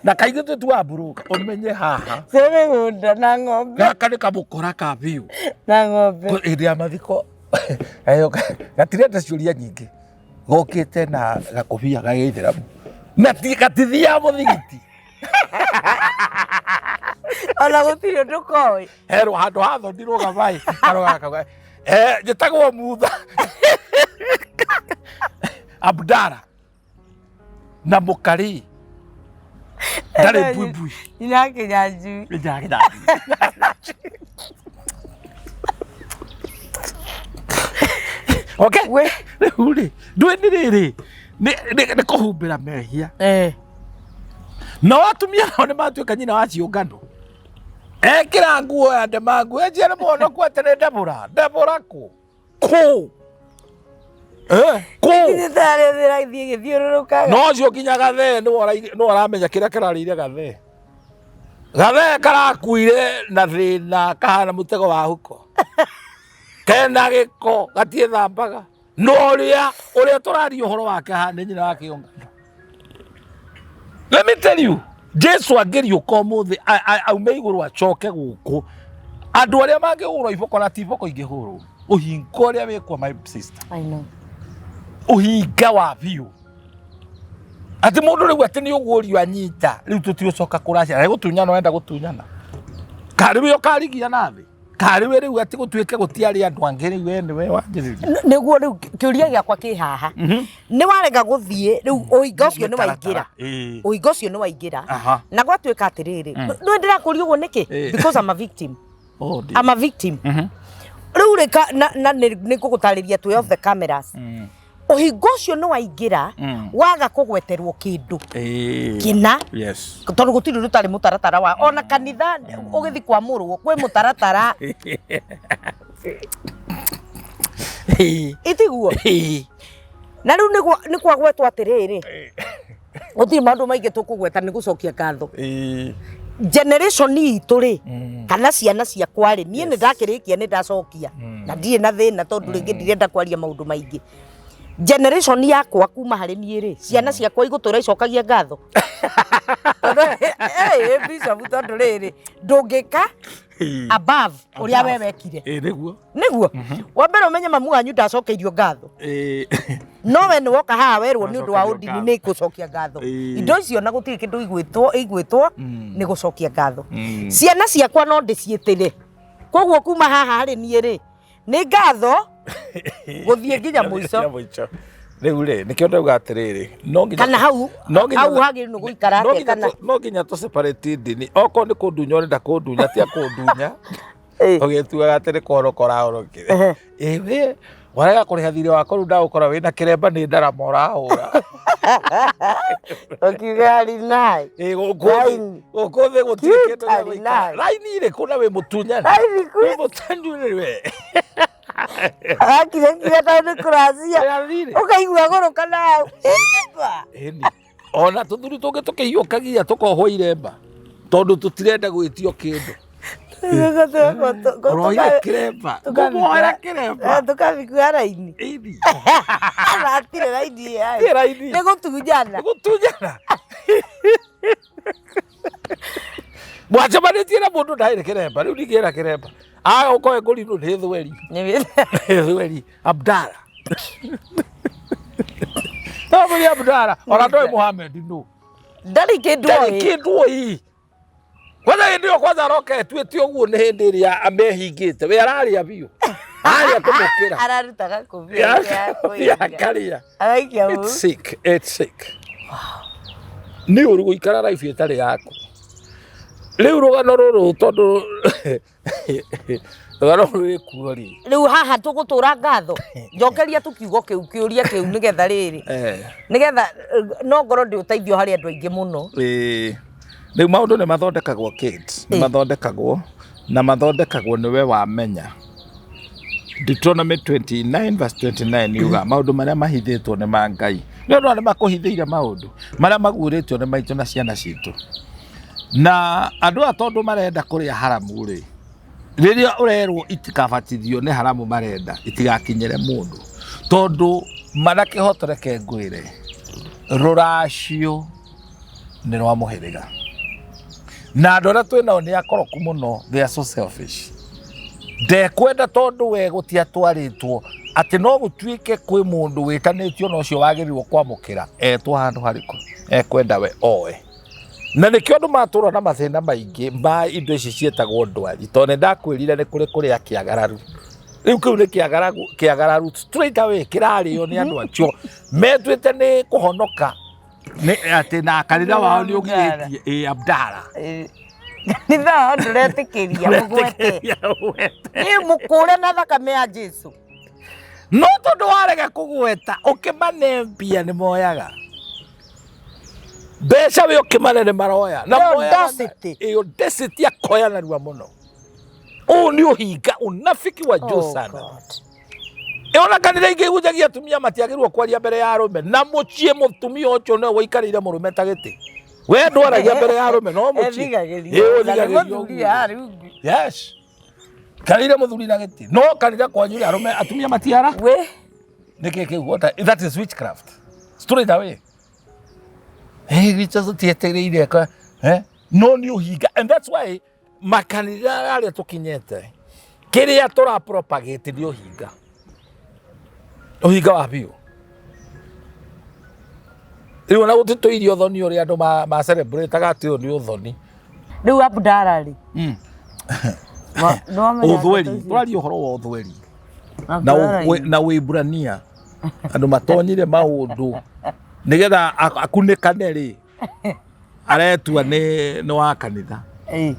na kaingĩ twĩtuaga mburũka, ũmenye haha Cia mĩgũnda na ng'ombe. Gaka nĩ kamũkora ka biũ. Na ng'ombe. Hĩndĩ ya mathiko gatirenda ciũria nyingĩ, gokĩte na gakobia ga gĩithĩramu na gatithiaga mũthigiti. Ona gũtirĩ ũndũ koĩ. Herwo handũ ha thondi rũgamaĩ, karoga kauga, "Eh, njĩtagwo Mutha Abdara na mũkarĩ ndarĩ mbuibui." Nyina Kĩnyanjui. Okay, rĩu rĩ, ndũĩ nĩ rĩrĩ, nĩ kũhumbĩra mehia. No atumia nao nĩ matuĩka nyina wa ciũngano, ekĩra nguo ya ndema, nguo ĩnjia nĩ mũhonoku, atĩ nĩ Debora. Debora kũ kũ? Eh, kũ? Ithe tarĩ thĩrathiĩ gĩthiũrũrũkaga. No ũcio nginya gathee nĩwe ũramenya kĩrĩa kĩrarĩire gathee. Gathee karakuire na thĩna, kahana mũtego wa huko, kena gĩko, gatiĩthambaga. No ũrĩa tũraria ũhoro wake haha nĩ nyina wa kĩũngano. Let me tell you, Jesu angĩriũka ũmũthĩ aume igũrũ acoke gũkũ, andũ arĩa mangĩhũrwo iboko, na ti iboko ingĩhũrwo, ũhinga ũrĩa wĩkwo, my sister. I know. Ũhinga wa biũ, atĩ mũndũ rĩu atĩ nĩ ũgũrio anyita rĩu, tũtigũcoka kũracia na gũtunyana, wenda gũtunyana karĩ we ũkarigia na thĩ, karĩ we rĩu atĩ gũtuĩke gũtiarĩ andũ angĩ, rĩu we nĩwe wanjĩrĩria. Nĩguo rĩu kĩũria gĩakwa kĩ haha, nĩ warega gũthiĩ, rĩu ũhinga ũcio nĩ waingĩra. Ũhinga ũcio nĩ waingĩra. Na gwatuĩka atĩrĩrĩ, nĩ ndĩrakũria ũguo nĩkĩ? Because I'm a victim. Oh, dear. I'm a victim. Rĩu rĩ, na nĩ ngũgũtarĩria twĩ off the cameras. Ũhinga ũcio nĩ waingĩra, waga kũgweterwo kĩndũ kĩna, tondũ gũtirĩ rũtarĩ mũtaratara wa ona kanitha, ũgĩthiĩ kwamũrwo kwĩ mũtaratara, itiguo? Na rĩu nĩguo nĩ kwagwetwo atĩrĩrĩ, gũtirĩ maũndũ maingĩ tũkũgweta, nĩ gũcokia ngatho. Generation itũ rĩ, kana ciana ciakwa rĩ, niĩ nĩ ndakĩrĩkia, nĩ ndacokia na ndirĩ na thĩna, tondũ rĩngĩ ndirenda kwaria maũndũ maingĩ. Generation yakwa kuma harĩ niĩ rĩ, ciana ciakwa igũtũra icokagia ngatho. Tondũ bishop, tondũ rĩrĩ ndũngĩka above ũrĩa we wekire. Ĩ nĩguo. Nĩguo wa mbere ũmenye mamu wanyu ndacokeirio ngatho, no we nĩ woka haha werwo nĩ ũndũ wa Ndacokerio ũndini ngatho. nĩ gũcokia ngatho. Indo icio na gũtirĩ kĩndũ igwĩtwo igwĩtwo nĩ gũcokia ngatho. Ciana ciakwa no ndĩciĩtĩre, koguo kuma haha harĩ niĩ rĩ, nĩ ngatho gũthiĩ nginya mũico. Nginya mũico. Rĩu rĩ, nĩkĩo ndauga atĩrĩrĩ, no nginya Kana hau no nginya hau hagĩrĩirwo nĩ gũikara no atĩa nginya kana no nginya tũ separate ndini. Okorwo nĩ kũndunya ũrenda kũndunya, tia kũndunya ũgĩtuaga atĩ nĩ kũhoroka ũrahorokire. Ĩĩ, warega kũrĩha thirĩ wakwa, rĩu ndagũkora wĩna kĩremba, nĩ ndarama ũrahũra. Ũkiuga rinai. Ĩ, gũkũ thĩ Raini. Gũkũ thĩ gũtirĩ kĩndũ gĩa Raini. gũikara. Raini ĩrĩkũ na wĩ mũtunyani? Raini Wĩ mũtunyani we. Akire nginya tondũ nĩ kũracia. Wĩra thirĩ. Ũkaigua gũrũka na hau. Ĩba. Ĩni. Ona tũthuri tũngĩ tũkĩhiũkagia tũkohwo iremba tondũ tũtirenda gwĩtio kĩndũ. Ũroire kĩremba, ngũmuoera kĩremba. Tũkabikua raini. Ĩni. Hatirĩ raini ĩyo. Hatirĩ raini. Nĩ gũtunyana. Nĩ gũtunyana. Mwacemanĩtie na mũndũ ndarĩ kĩremba, rĩu ningĩra kĩremba. Aga ũkoe ngũrinũ nĩ thweri. Nĩ thweri. Abdala. Nĩ Abdala. Ona ndoĩ Muhammad nũ. Ndarĩ kĩndũ Ndarĩ oĩ. kĩndũ oĩ. Kwanza hĩndĩ ĩyo kwanza aroka etuĩte ũguo, nĩ hĩndĩ ĩrĩa amehingĩte. We ararĩa biũ. Arĩa kũmũkĩra. Ararutaga kũbia ya Akarĩa. Araikia It's sick. It's sick. Nĩ ũru gũikara life ĩtarĩ yaku. Rĩu rũgano rũrũ, tondũ rũgano rũrũ rwĩkuo rĩ. Rĩu haha tũgũtũra ngatho, njokeria tu kiugo kĩu, kĩũria kĩu, nĩgetha rĩrĩ, nĩgetha no ngorwo ndĩ ũteithio harĩ andũ aingĩ mũno. Ĩĩ. Rĩu maũndũ nĩ mathondekagwo, kids, nĩ mathondekagwo na mathondekagwo nĩwe wamenya. Deuteronomy 29 verse 29 yuga maũndũ marĩa mahithĩtwo nĩ ma Ngai. Nĩ ũndũ nĩ makũhithĩire, maũndũ marĩa maguũrĩtio nĩ maitũ na ciana citũ. Na andũ aya tondũ marenda kũrĩa haramu rĩ, rĩrĩa ũrerwo itikabatithio nĩ haramu marenda itigakinyĩre mũndũ, tondũ mana kĩhoto, reke ngwĩre, rũracio nĩ rwa mũhĩrĩga na andũ arĩa twĩ nao nĩ akoroku mũno. They are so selfish. Ndekwenda tondũ we gũtiatwarĩtwo atĩ no gũtuĩke kwĩ mũndũ wĩtanĩtio na ũcio wagĩrĩirwo kwamũkĩra etwo handũ harĩkũ, ekwenda we oe. Na nĩkĩo andũ matũra na mathĩna maingĩ ma indo ici ciĩtagwo ndwari, tondũ nĩ ndakwĩrire nĩ kũrĩ kũrĩa kĩagararu. Rĩu kĩu nĩ kĩagararu, kĩagararu straight away kĩrarĩo nĩ andũ acio metuĩte nĩ kũhonoka, nĩ atĩ na kanitha wao nĩ ũgirĩtie. Ĩ Abdala. Kanitha wao ndũretĩkĩria mũgwete. Nĩ mũkũre na thakame ya Jesu. No tondũ warega kũgweta, ũkĩmane mbia nĩ moyaga mbeca, we ũkĩmane nĩ maroya na The moyaga audacity. Ĩ audacity, akoya narua mũno. Ũũ nĩ ũhinga, unafiki wa juu Oh, sana. God. Ona kanitha ingĩ ihunjagia atumia matiagĩrĩirwo kwaria mbere ya arũme, na mũciĩ mũtumia ũcio nĩwe waikarĩire mũrũme ta gĩtĩ. We ndwaragia mbere ya arũme, no mũciĩ. Ethigagĩria. Ĩ, Na nĩ ũthigagĩria mũthuri ũguo. harĩ rungu. Yes, karĩire mũthuri na gĩtĩ, no kanitha kwanyu rĩ, arũme atumia matiara. We. Nĩkĩ kĩu? What that is witchcraft straight away. Hey, witches tietereire ka eh no nĩ ũhinga, and that's why makanitha arĩa tũkinyĩte, kĩrĩa tũra propagate nĩ ũhinga, ũhinga wa biũ. Rĩu ona gũtitũirie ũthoni ũrĩa andũ ma celebrate-aga atĩ ũyũ nĩ ũthoni. Rĩu Abdara rĩ, nĩwamenya Ũthweri. ndeto icio? Tũraria ũhoro wa ũthweri na Abdara rĩ. Na wĩiburania andũ matonyire maũndũ nĩgetha akunĩkane rĩ, aretua nĩ wa kanitha.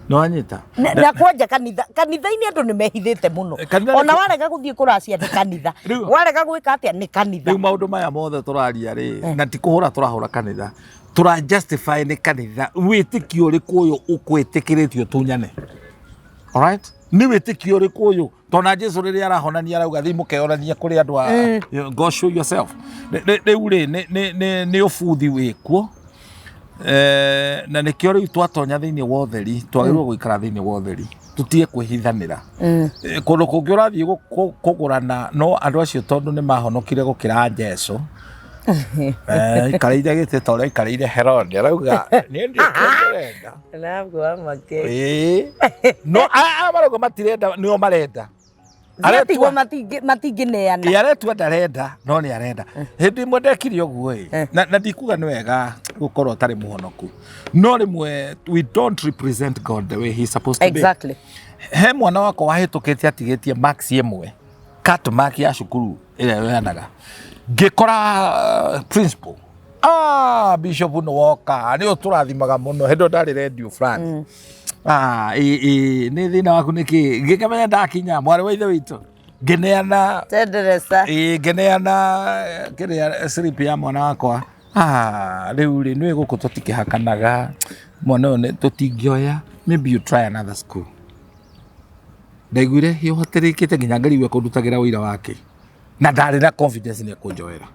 Nĩ wanyita? Na kwanja kanitha, kanitha-inĩ andũ nĩ mehithĩte mũno. Kanitha Ona warega gũthiĩ kũracia nĩ kanitha. Warega gwĩka atĩa nĩ kanitha. Rĩu maũndũ maya mothe tũraria rĩ, na ti kũhũra tũrahũra kanitha, tũra justify nĩ kanitha. Wĩtĩkio ũrĩkũ ũyũ ũkwĩtĩkĩrĩtio tunyane? Alright, nĩ wĩtĩkio ũrĩkũ ũyũ? Tondũ Jesu rĩrĩa arahonania arauga, "Thiĩ mũkeyonanie kũrĩ andũ a, go show yourself." Rĩu rĩ, nĩ ũbuthi wĩkuo. Na nĩkĩo rĩu twatonya thĩinĩ wa ũtheri, twagĩrĩirwo gũikara thĩinĩ wa ũtheri. Tutige kwĩhithanĩra. Kũndũ kũngĩ ũrathiĩ kũgũrana no andũ acio tondũ nĩ mahonokire gũkĩra Jesu. Aikarĩire gĩtĩ ta ũrĩa aikarĩire Herode, arauga niĩ ndiũĩ kĩrĩa ndĩrenda. Nabwo amake. Ĩĩ. No aya marauga matirenda nĩo marenda. Atigwo matingĩneana. Ĩ aretua ndarenda no nĩ arenda. Hĩndĩ ĩmwe ndekire ũguo ĩ na ndikuga nĩ wega gũkorwo ũtarĩ mũhonoku, no rĩmwe we don't represent God the way he supposed to be. He mwana wakwa wahĩtũkĩte atigĩtie marks ĩmwe, cut mark ya cukuru ĩrĩa yoyanaga, ngĩkora principal, ah, bishop nĩ woka, nĩ ũtũrathimaga mũno. Hĩndĩ ĩyo ndarĩ radio fulani. Ah, ĩ ĩ nĩ thĩna waku nĩ kĩ? Ngĩkĩmenya ndakinya mwarĩ wa ithe witũ, ngĩneana Tenderesa. Ĩ, ngĩneana kĩrĩa, slip ya mwana wakwa. Ah, rĩu rĩ, nĩũĩ gũkũ tũtikĩhakanaga, mwana ũyũ tũtingĩoya, maybe you try another school. Ndaiguire hiũhatĩrĩkĩte nginya ngarigwo ekũndutagĩra ũira wake, na ndarĩ na confidence nĩ ekũnjoera.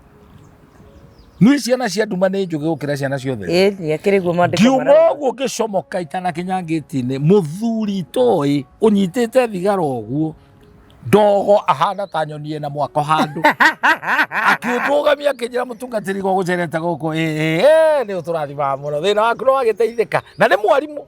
Nĩ ciana cia nduma nĩ njũgĩ gũkĩra ciana ciothe. Ĩ nĩ akĩrĩ guo maandĩko Ngiuma marauga. ũguo ngĩcomoka itanakinya ngĩti-inĩ, mũthuri itoĩ ũnyitĩte thigara ũguo, ndogo ahana ta nyoni ĩna mwako handũ, akĩndũgamia akĩnjĩra, mũtungatĩri gũgũcerete gũkũ? Ĩ ĩ, nĩ ũtũrathimaga mũno, thĩna waku no wagĩteithĩka, na nĩ mwarimũ.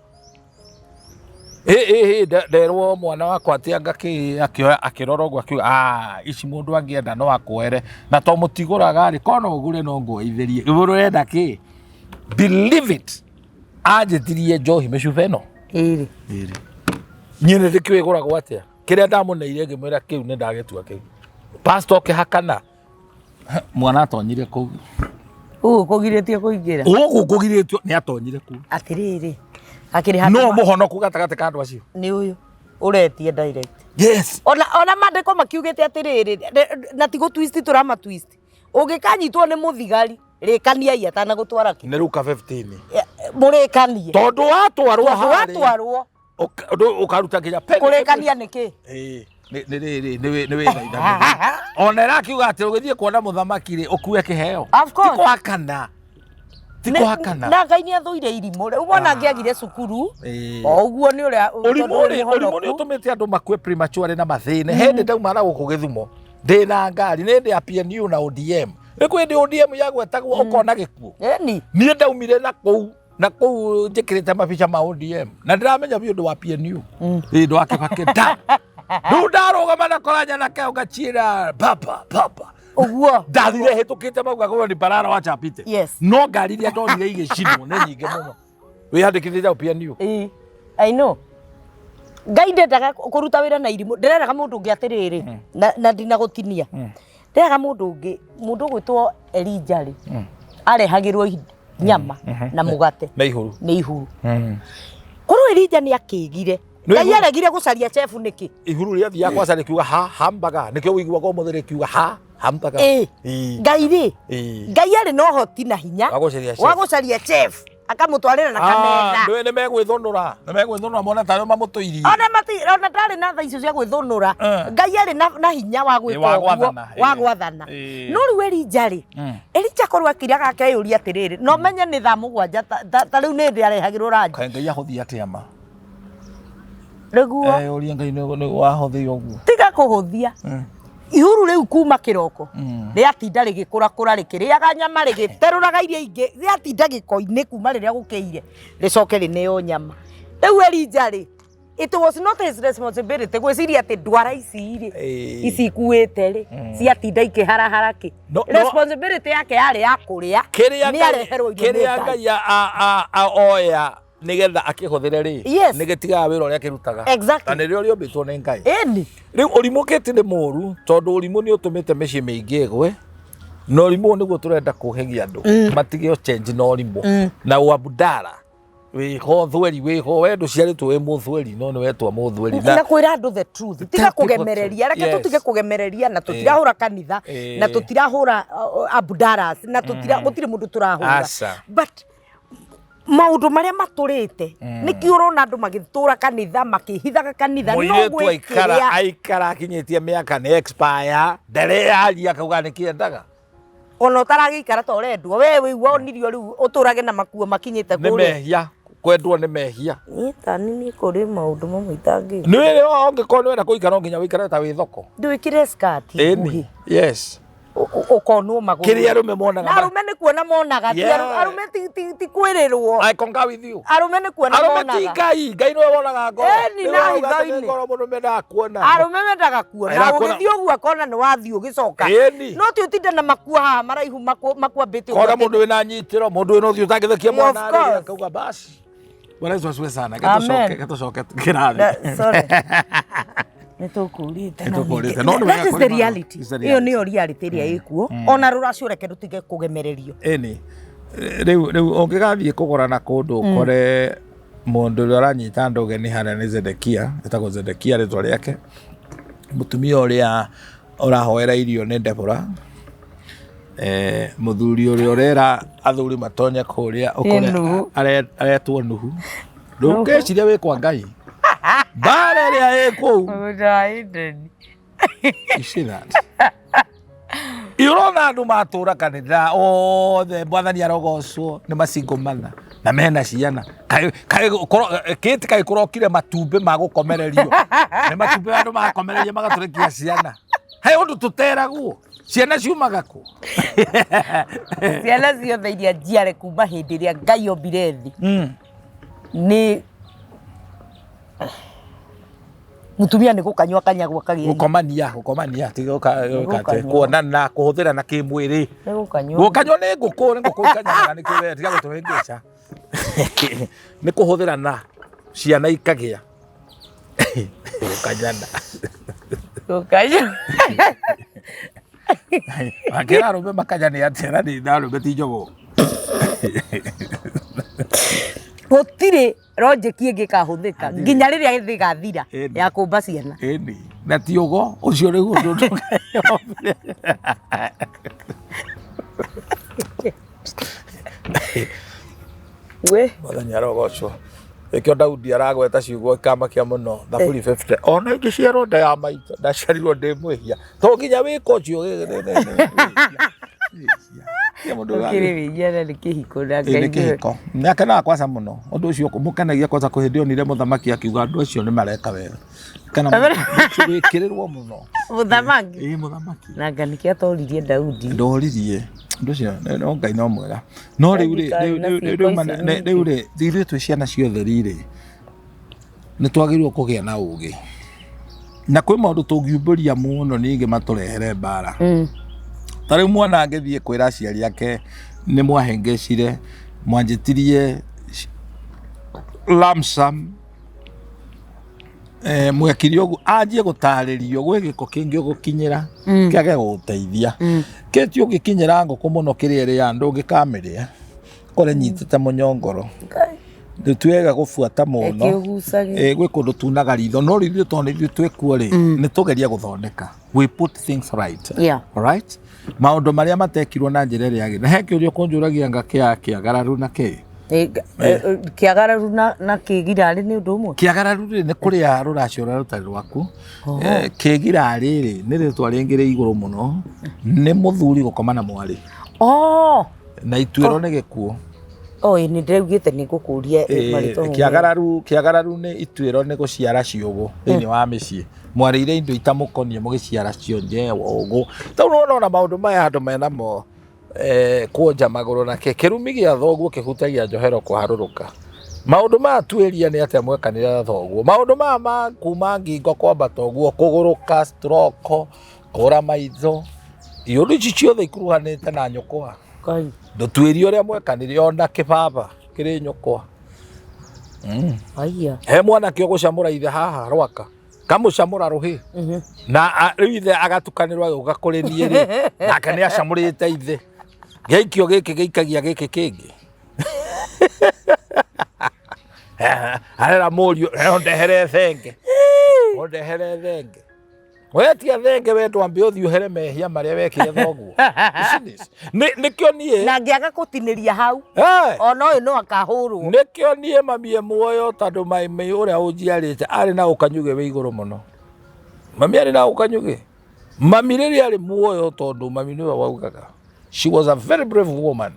Ĩ ĩ ĩ, nderwo mwana wakwa atĩ anga kĩ, akĩoya akĩrora ũguo akiuga, ah, ici mũndũ angĩenda no akuoere, na to mũtigũraga rĩ, korwo no ũgũre no nguoithĩrie, ũrenda kĩ? Believe it, anjĩtirie njohi mĩcuba ĩno Ĩrĩ. Ĩrĩ. Niĩ nĩ ndĩkĩũĩ ĩgũragwo atĩa. Kĩrĩa ndamũneire ngĩmwĩra kĩu nĩ ndagĩtua kĩu. Pastor ũkĩhakana. Mwana atonyire kũu. Ũguo kũgirĩtio kũingĩra. Ũguo kũgirĩtio nĩ atonyire kũu. Atĩrĩrĩ. Akĩrĩ handũ. No mũhonoku gatagatĩ ka andũ acio. Nĩ ũyũ ũretie direct. Yes. Ona maandĩko makiugĩte atĩrĩrĩ, na ti gũ twist tũrama twist. Ũngĩkanyitwo nĩ mũthigari, rĩkaniai atanagũtwara kĩ. Nĩ Luka 15. Mũrĩkanie. Tondũ watwarwo Tondũ harĩ. watwarwo. Ũkaruta nginya penny. Kũrĩkania nĩ kĩ? Ĩĩ, nĩ rĩrĩ, nĩ wĩthaithanĩrĩra. Ona ĩrakiuga atĩ ũgĩthiĩ kuona mũthamaki rĩ, ũkue kĩheo. Of course. Ti kũhakana. Ti kũhakana. Na Ngai nĩ athũire irimũ. Rĩu mwana angĩagire cukuru, Ĩĩ. o ũguo nĩ ũrĩa Ũrimũ tondũ rĩ, ũrimũ nĩ mũhonoku. ũtũmĩte andũ makue prematurely na mathĩne. He hĩndĩ ndauma na gũkũ Gĩthumo, ndĩna ngari, nĩ hĩndĩ ya PNU na ODM. Nĩ kwĩ hĩndĩ ODM yagwetagwo ũkona gĩkuũ. Ĩni. Niĩ ndaumire na kũu na kũu njĩkĩrĩte mabica ma ODM na ndĩramenya biũ ndĩ wa PNU, ĩ ndĩ wa Kibaki nda rĩu ndarũgama na kora nyanake ngachiĩra baba baba. Ũguo. Ndathire hĩtũkĩte mauga kũrwo ni barara wa chapite. Yes. No ngari iria ndonire igĩcinwo nĩ nyingĩ mũno. Wĩyandĩkithĩte o PNU? Ĩĩ. I know. Ngai ndendaga kũruta wĩra na irimũ. Ndĩreraga mũndũ ũngĩ atĩrĩrĩ, na ndinagũtinia. Ndĩreraga mũndũ ũngĩ, mũndũ ũgwĩtwo Elijah rĩ, arehagĩrwo nyama na mũgate na ihuru. Nĩ ihuru. Korwo Elijah nĩ akĩgire, Nĩ Ngai ihuru. aregire gũcaria chef nĩkĩ? Ihuru rĩathiaga kwaca rĩkiuga ha hambaga, nĩkĩo ũiguaga ũmũthĩ rĩkiuga ha hambaga. Ĩĩ. Ĩĩ. Ngai rĩ, Ĩĩ. Ngai arĩ na ũhoti na hinya Wa gũcaria chef. wa gũcaria chef akamũtwarĩra na kametha. Ndũĩ nĩ megwĩthũnũra, nĩ megwĩthũnũra mone tarĩo mamũtũirie. Ona mati ona ndarĩ na tha icio cia gwĩthũnũra. Ngai arĩ na hinya wa gwĩka Wa ũguo, gwathana, wa ĩĩ. gwathana. Ĩĩ. No rĩu Elijah rĩ, Elijah korwo akiraga akeyũria atĩrĩrĩ, no menye nĩ thaa 7 ta rĩu nĩ hĩndĩ arehagĩrwo ranji. Kaĩ Ngai ahũthia atĩa ma? Nĩguo. Ũria Ngai nĩ wahũthia ũguo. Tiga kũhũthia. Ihuru rĩu kuma kĩroko rĩatinda rĩgĩkũrakũra, rĩkĩrĩaga nyama, rĩgĩterũraga iria ingĩ, rĩatinda gĩko-inĩ kuma rĩrĩa gũkĩire, rĩcoke rĩneo nyama. Rĩu Elijah rĩ, it was not his responsibility gwĩciria atĩ ndwara ici rĩ, Ĩĩ. ici ikuĩte rĩ, ciatinda ikĩharahara kĩ. No- no- Responsibility yake yarĩ ya kũrĩa, Kĩrĩa nĩ Ngai- areherwo irio nĩ kĩrĩa Ngai. Ngai oya nĩgetha akĩhũthĩre rĩ, Yes. nĩ gĩtigaga wĩra ũrĩa akĩrutaga. Exactly. Na nĩrĩo rĩũmbĩtwo nĩ Ngai. Ĩni. Rĩu ũrimũ kĩti nĩ mũru tondũ ũrimũ nĩ ũtũmĩte mĩciĩ mĩingĩ ĩgwe, na ũrimũ ũyũ nĩguo tũrenda kũhegia andũ matige ũchenji na ũrimũ na ũabudara wĩho thweri, wĩho we ndũciarĩtwo wĩ mũthweri no nĩ wetwo mũthweri. Na kwĩra andũ the truth, tiga Tell people kũgemereria, reke truth. tũtige kũgemereria, na tũtirahũra kanitha, na tũtirahũra abdaras, na tũtira gũtirĩ mũndũ tũrahũra. Aca. But maũndũ marĩa matũrĩte, nĩkĩo ũrona andũ magĩtũra kanitha, makĩhithaga kanitha no Mũirĩtu aikara gwĩkĩrĩa aikara akinyĩtie mĩaka nĩ expire, ndereyaria akauga nĩ kĩendaga. Ona ũtaragĩikara ta ũrendwo, we wĩigua onirio rĩu ũtũrage na makuo makinyĩte Nĩ kũrĩa. Mehia. Kwendwo nĩ mehia. Niĩ tani niĩ kũrĩ maũndũ mamwe itangĩka. Nĩ wĩrĩ ũngĩkorwo nĩ wenda kũikara no nginya wĩikare ta wĩ thoko. Ndwĩkĩre skirt Ĩni. nguhĩ. Yes. Ũkonwo magũrũ. Kĩrĩa arũme monaga. Na arũme nĩ kuona monaga. Ti arũme ti kwĩrĩrwo. I concur with you. Arũme nĩ kuona monaga. Arũme ti Ngai. Ngai nĩwe wonaga ngoro. Ĩni na hitho-inĩ. Ngoro mũrũme ndakuona. Arũme mendaga kuona. Ũgĩthiĩ ũguo akona nĩ wathiĩ ũgĩcoka. Ĩni. No ti ũtinde na makuo haha maraihu makwambĩte ũguo. Kona mũndũ wĩna nyitĩro, mũndũ wĩna ũthiũ ũtangĩthekia mwana rĩ, akauga basi. Bwana Yesu asifiwe sana. Gĩtũcoke, gĩtũcoke kĩrathi. Sorry. Nĩ tũkũrĩte. Nĩ tũkũrĩte. No nĩ That is wega the kũrĩ maũndũ. reality. It's the Ĩyo reality. nĩyo reality ĩrĩa ĩkuo. Ona rũracio reke rũtige kũgemererio. Ĩni. Rĩu rĩu ũngĩgathiĩ kũgũra na kũndũ ũkore mũndũ ũrĩa ũranyita andũ ũgeni harĩa nĩ Zedekia, etagwo Zedekia rĩtwa rĩake. Mũtumia ũrĩa ũrahoera irio nĩ Deborah. Eh, mũthuri ũrĩa ũrera athuri matonye kũrĩa ũkore Nuhu. aretwo Nuhu. Ndũngĩciria wĩ kwa Ngai. Mbara ĩrĩa ĩ kũu. Mũgũnda wa Edeni. You see that? Ũrona andũ matũra kanitha othe mwathani arogocwo nĩ macingo mana na mena ciana kĩti kaĩ kũrokire matumbĩ ma gũkomererio nĩ matumbĩ andũ makomereria magatũrekia ciana he ũndũ tũteragwo ciana ciumaga kũ? Ciana ciothe iria njiare kuma hĩndĩ ĩrĩa Ngai ombire thĩ nĩ mutumia nĩ gũkanyua kanyagwo akagĩa Gũkomania, gũkomania ti Gũkanyua. Kuonana, kũhũthĩra na kĩmwĩrĩ. Nĩ gũkanyua. Gũkanyua nĩ ngũkũ, nĩ ngũkũ ikanyaga nĩkĩo we tiga gũtũhĩngĩca. Nĩ kũhũthĩra na ciana ikagĩa. Gũkanyana. Gũkanyua. Akĩra arũme makanyane atĩa na nĩ na arũme ti njogoo. Gũtirĩ logic ĩngĩ ĩkahũthĩka nginya rĩrĩa thĩ ĩgathira Ĩni. ya kũmba ciana. Ĩni. Na ti ũgo ũcio rĩu ũndũ ndũngĩombire. We Mwathani arogocwo. Nĩkĩo Daudi aragweta ciugo ikamakia mũno Thaburi 50 ona ingĩciarwo nda ya maitũ ndaciarirwo ndĩ mwĩhia to nginya wĩko ũcio ũkĩrĩ wĩhia na nĩ kĩhiko na nĩ Ngai nĩwe. kĩhiko nĩakenaga kwaca mũno ũndũ ũcio mũkenagia kwaca kwĩ hĩndĩ onire mũthamaki akiuga andũ acio nĩ mareka wega kana ũcio wĩkĩrĩrwo mũno. Mũthamaki. Ĩĩ mũthamaki. Na nga nĩkĩo atoririe Daudi. Ndoririe ũndũ ũcio no Ngai no mwega no rĩu rĩ Ngai na ciĩko icio nyingĩ. rĩu rĩ ithuĩ twĩ ciana ciothe rĩ nĩ twagĩrĩirwo kũgĩa na ũgĩ na kwĩ maũndũ tũngiumbũria mũno ningĩ matũrehere mbara. Ta rĩu mwana angĩthiĩ kwĩra aciari ake nĩ mwahĩngĩcire mwanjĩtirie lump sum mwekire ũguo anjie gũtarĩrio gwĩ gĩko kĩngĩ ũgũkinyĩra kĩage gũgũteithia kĩti ũngĩkinyĩra ngũkũ mũno kĩrĩa ĩrĩaga ndũngĩkamĩrĩa kore nyitĩte mũnyongoro. Ngai. Rĩu ti wega gũbuata mũno. Ĩkĩũgucagia. Gwĩ kũndũ tunaga ritho no rĩu ithuĩ tondũ nĩ ithuĩ twĩkuo rĩ nĩ tũgeria gũthondeka, we put things right. Alright, maũndũ marĩa matekirwo na njĩra ĩrĩa yagĩrĩire. He kĩũria ũkũnjũragia nga kĩa kĩagararu na kĩ Kĩagararu na kĩgirarĩ nĩ ũndũ ũmwe. Kĩagararu rĩ nĩ kũrĩa rũracio rũrĩa rũtarĩ rwaku. Kĩgirarĩ rĩ nĩ rĩtwa rĩngĩ rĩ igũrũ mũno, nĩ mũthuri gũkoma na mwarĩ. Na ituĩro nĩ gĩkuũ. Oh, ĩ nĩ ndĩraugĩte nĩ ngũkũria marĩtwa mamwe. Kĩagararu, kĩagararu nĩ ituĩro nĩ gũciara ciũgũ thĩinĩ wa mĩciĩ. Mwarĩire indo itamũkoniĩ mũgĩciara cionje ũgũ. Tau nĩwona ona maũndũ maya andũ menamo kuonja magũrũ na kĩ kĩrumi gĩa thoguo kĩhutagia njohero kũharũrũka. Maũndũ maya tuĩria nĩ atĩa mwekanire na thoguo. Maũndũ maya ma kuma ngingo kwambata ũguo, kũgũrũka, stroke, kũra maitho, iũndũ ici ciothe ikuruhanĩte na nyũkwa. Ngai. Ndũtuĩrie ũrĩa mwekanire ona kĩbaba kĩrĩ nyũkwa. Aya. He mwanake ũgũcamũra ithe haha rwaka kamũcamũra rũhĩ na rĩu ithe agatukanĩrwo agĩũka kũrĩ niĩ rĩ nake nĩ acamũrĩte ithe gĩaikio gĩkĩ gĩikagia gĩkĩ kĩngĩ arera mũriũ ũndehere thenge, ũndehere thenge, wetia thenge we ndwambe ũthiĩ ũhere mehia marĩa wekire thoguo. Nĩkĩo niĩ Na ngĩaga gũtinĩria hau ona ũyũ no akahũrwo. Nĩkĩo niĩ mami e muoyo tondũ mami ũrĩa ũnjiarĩte arĩ na ũkanyugĩ wĩ igũrũ mũno. Mami arĩ na ũkanyugĩ. Mami rĩrĩa arĩ muoyo tondũ mami nĩwe waugaga. She was a very brave woman.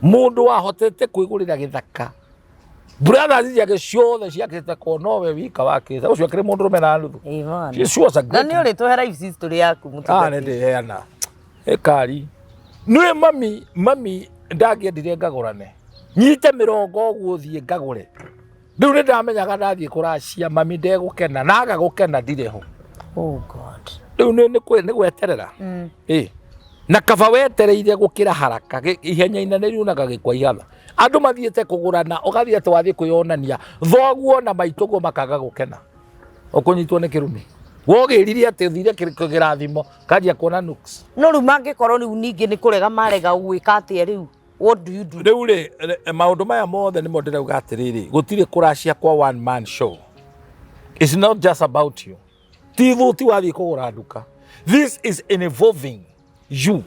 Mũndũ wahotete kwĩgũrĩra gĩthaka Brothers ciake ciothe ciakĩte ko nowe wika wakĩte ũcio akĩrĩ mũndũrũme na nuthu. Ĩĩ mwana. She was a Na great nĩ ũrĩtũhe life history yaku Ah, mũtungatĩri. nĩ ndĩheana ĩkari nĩ mami mami ndangĩendire ngagũrane nyite mĩrongo ũguo thiĩ ngagũre rĩu nĩ ndamenyaga ndathiĩ kũracia mami ndegũkena na aga gũkena ndirĩ ho. Oh God. Rĩu nĩ gweterera. Ĩ na kaba wetereire gũkĩra haraka ihenya inene riunaga gĩkwa ihatha andũ mathiĩte kũgũrana ũgathiĩ atĩ wathiĩ kwĩyonania thoguo na maitũguo makaga gũkena ũkũnyitwo nĩ kĩrumi wogĩrire atĩ ũthire kĩrathimo kanjia kuona nuks. No rĩu mangĩkorwo rĩu ningĩ nĩ kũrega marega ũgwĩka atĩa rĩu? What do you do? Rĩu rĩ maũndũ maya mothe nĩmo ndĩrauga atĩrĩrĩ gũtirĩ kũracia kwa one man show. It's not just about you. Ti thuti wathiĩ kũgũra nduka. This is involving you.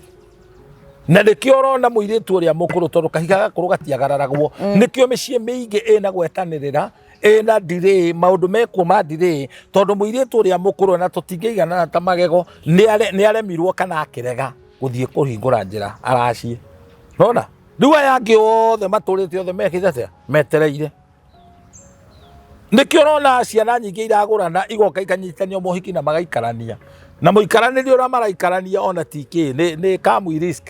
Na nĩkĩo ũrona mũirĩtu ũrĩa mũkũrũ tondũ kahiga gakũrũ gatiagararagwo. Nĩkĩo mĩciĩ mĩingĩ ĩna gwetanĩrĩra ĩna delay maũndũ mekuo ma delay tondũ mũirĩtu ũrĩa mũkũrũ na tũtingĩiganana ta magego nĩ aremirwo kana akĩrega gũthiĩ kũhingũra njĩra aracie. Nona rĩu aya angĩ othe matũrĩte othe mekĩte atĩa metereire. Nĩkĩo ũrona ciana nyingĩ iragũrana igoka ikanyitanio mũhiki na magaikarania na mũikaranĩrie ũrĩa maraikarania ona ti kĩ nĩ kamui risk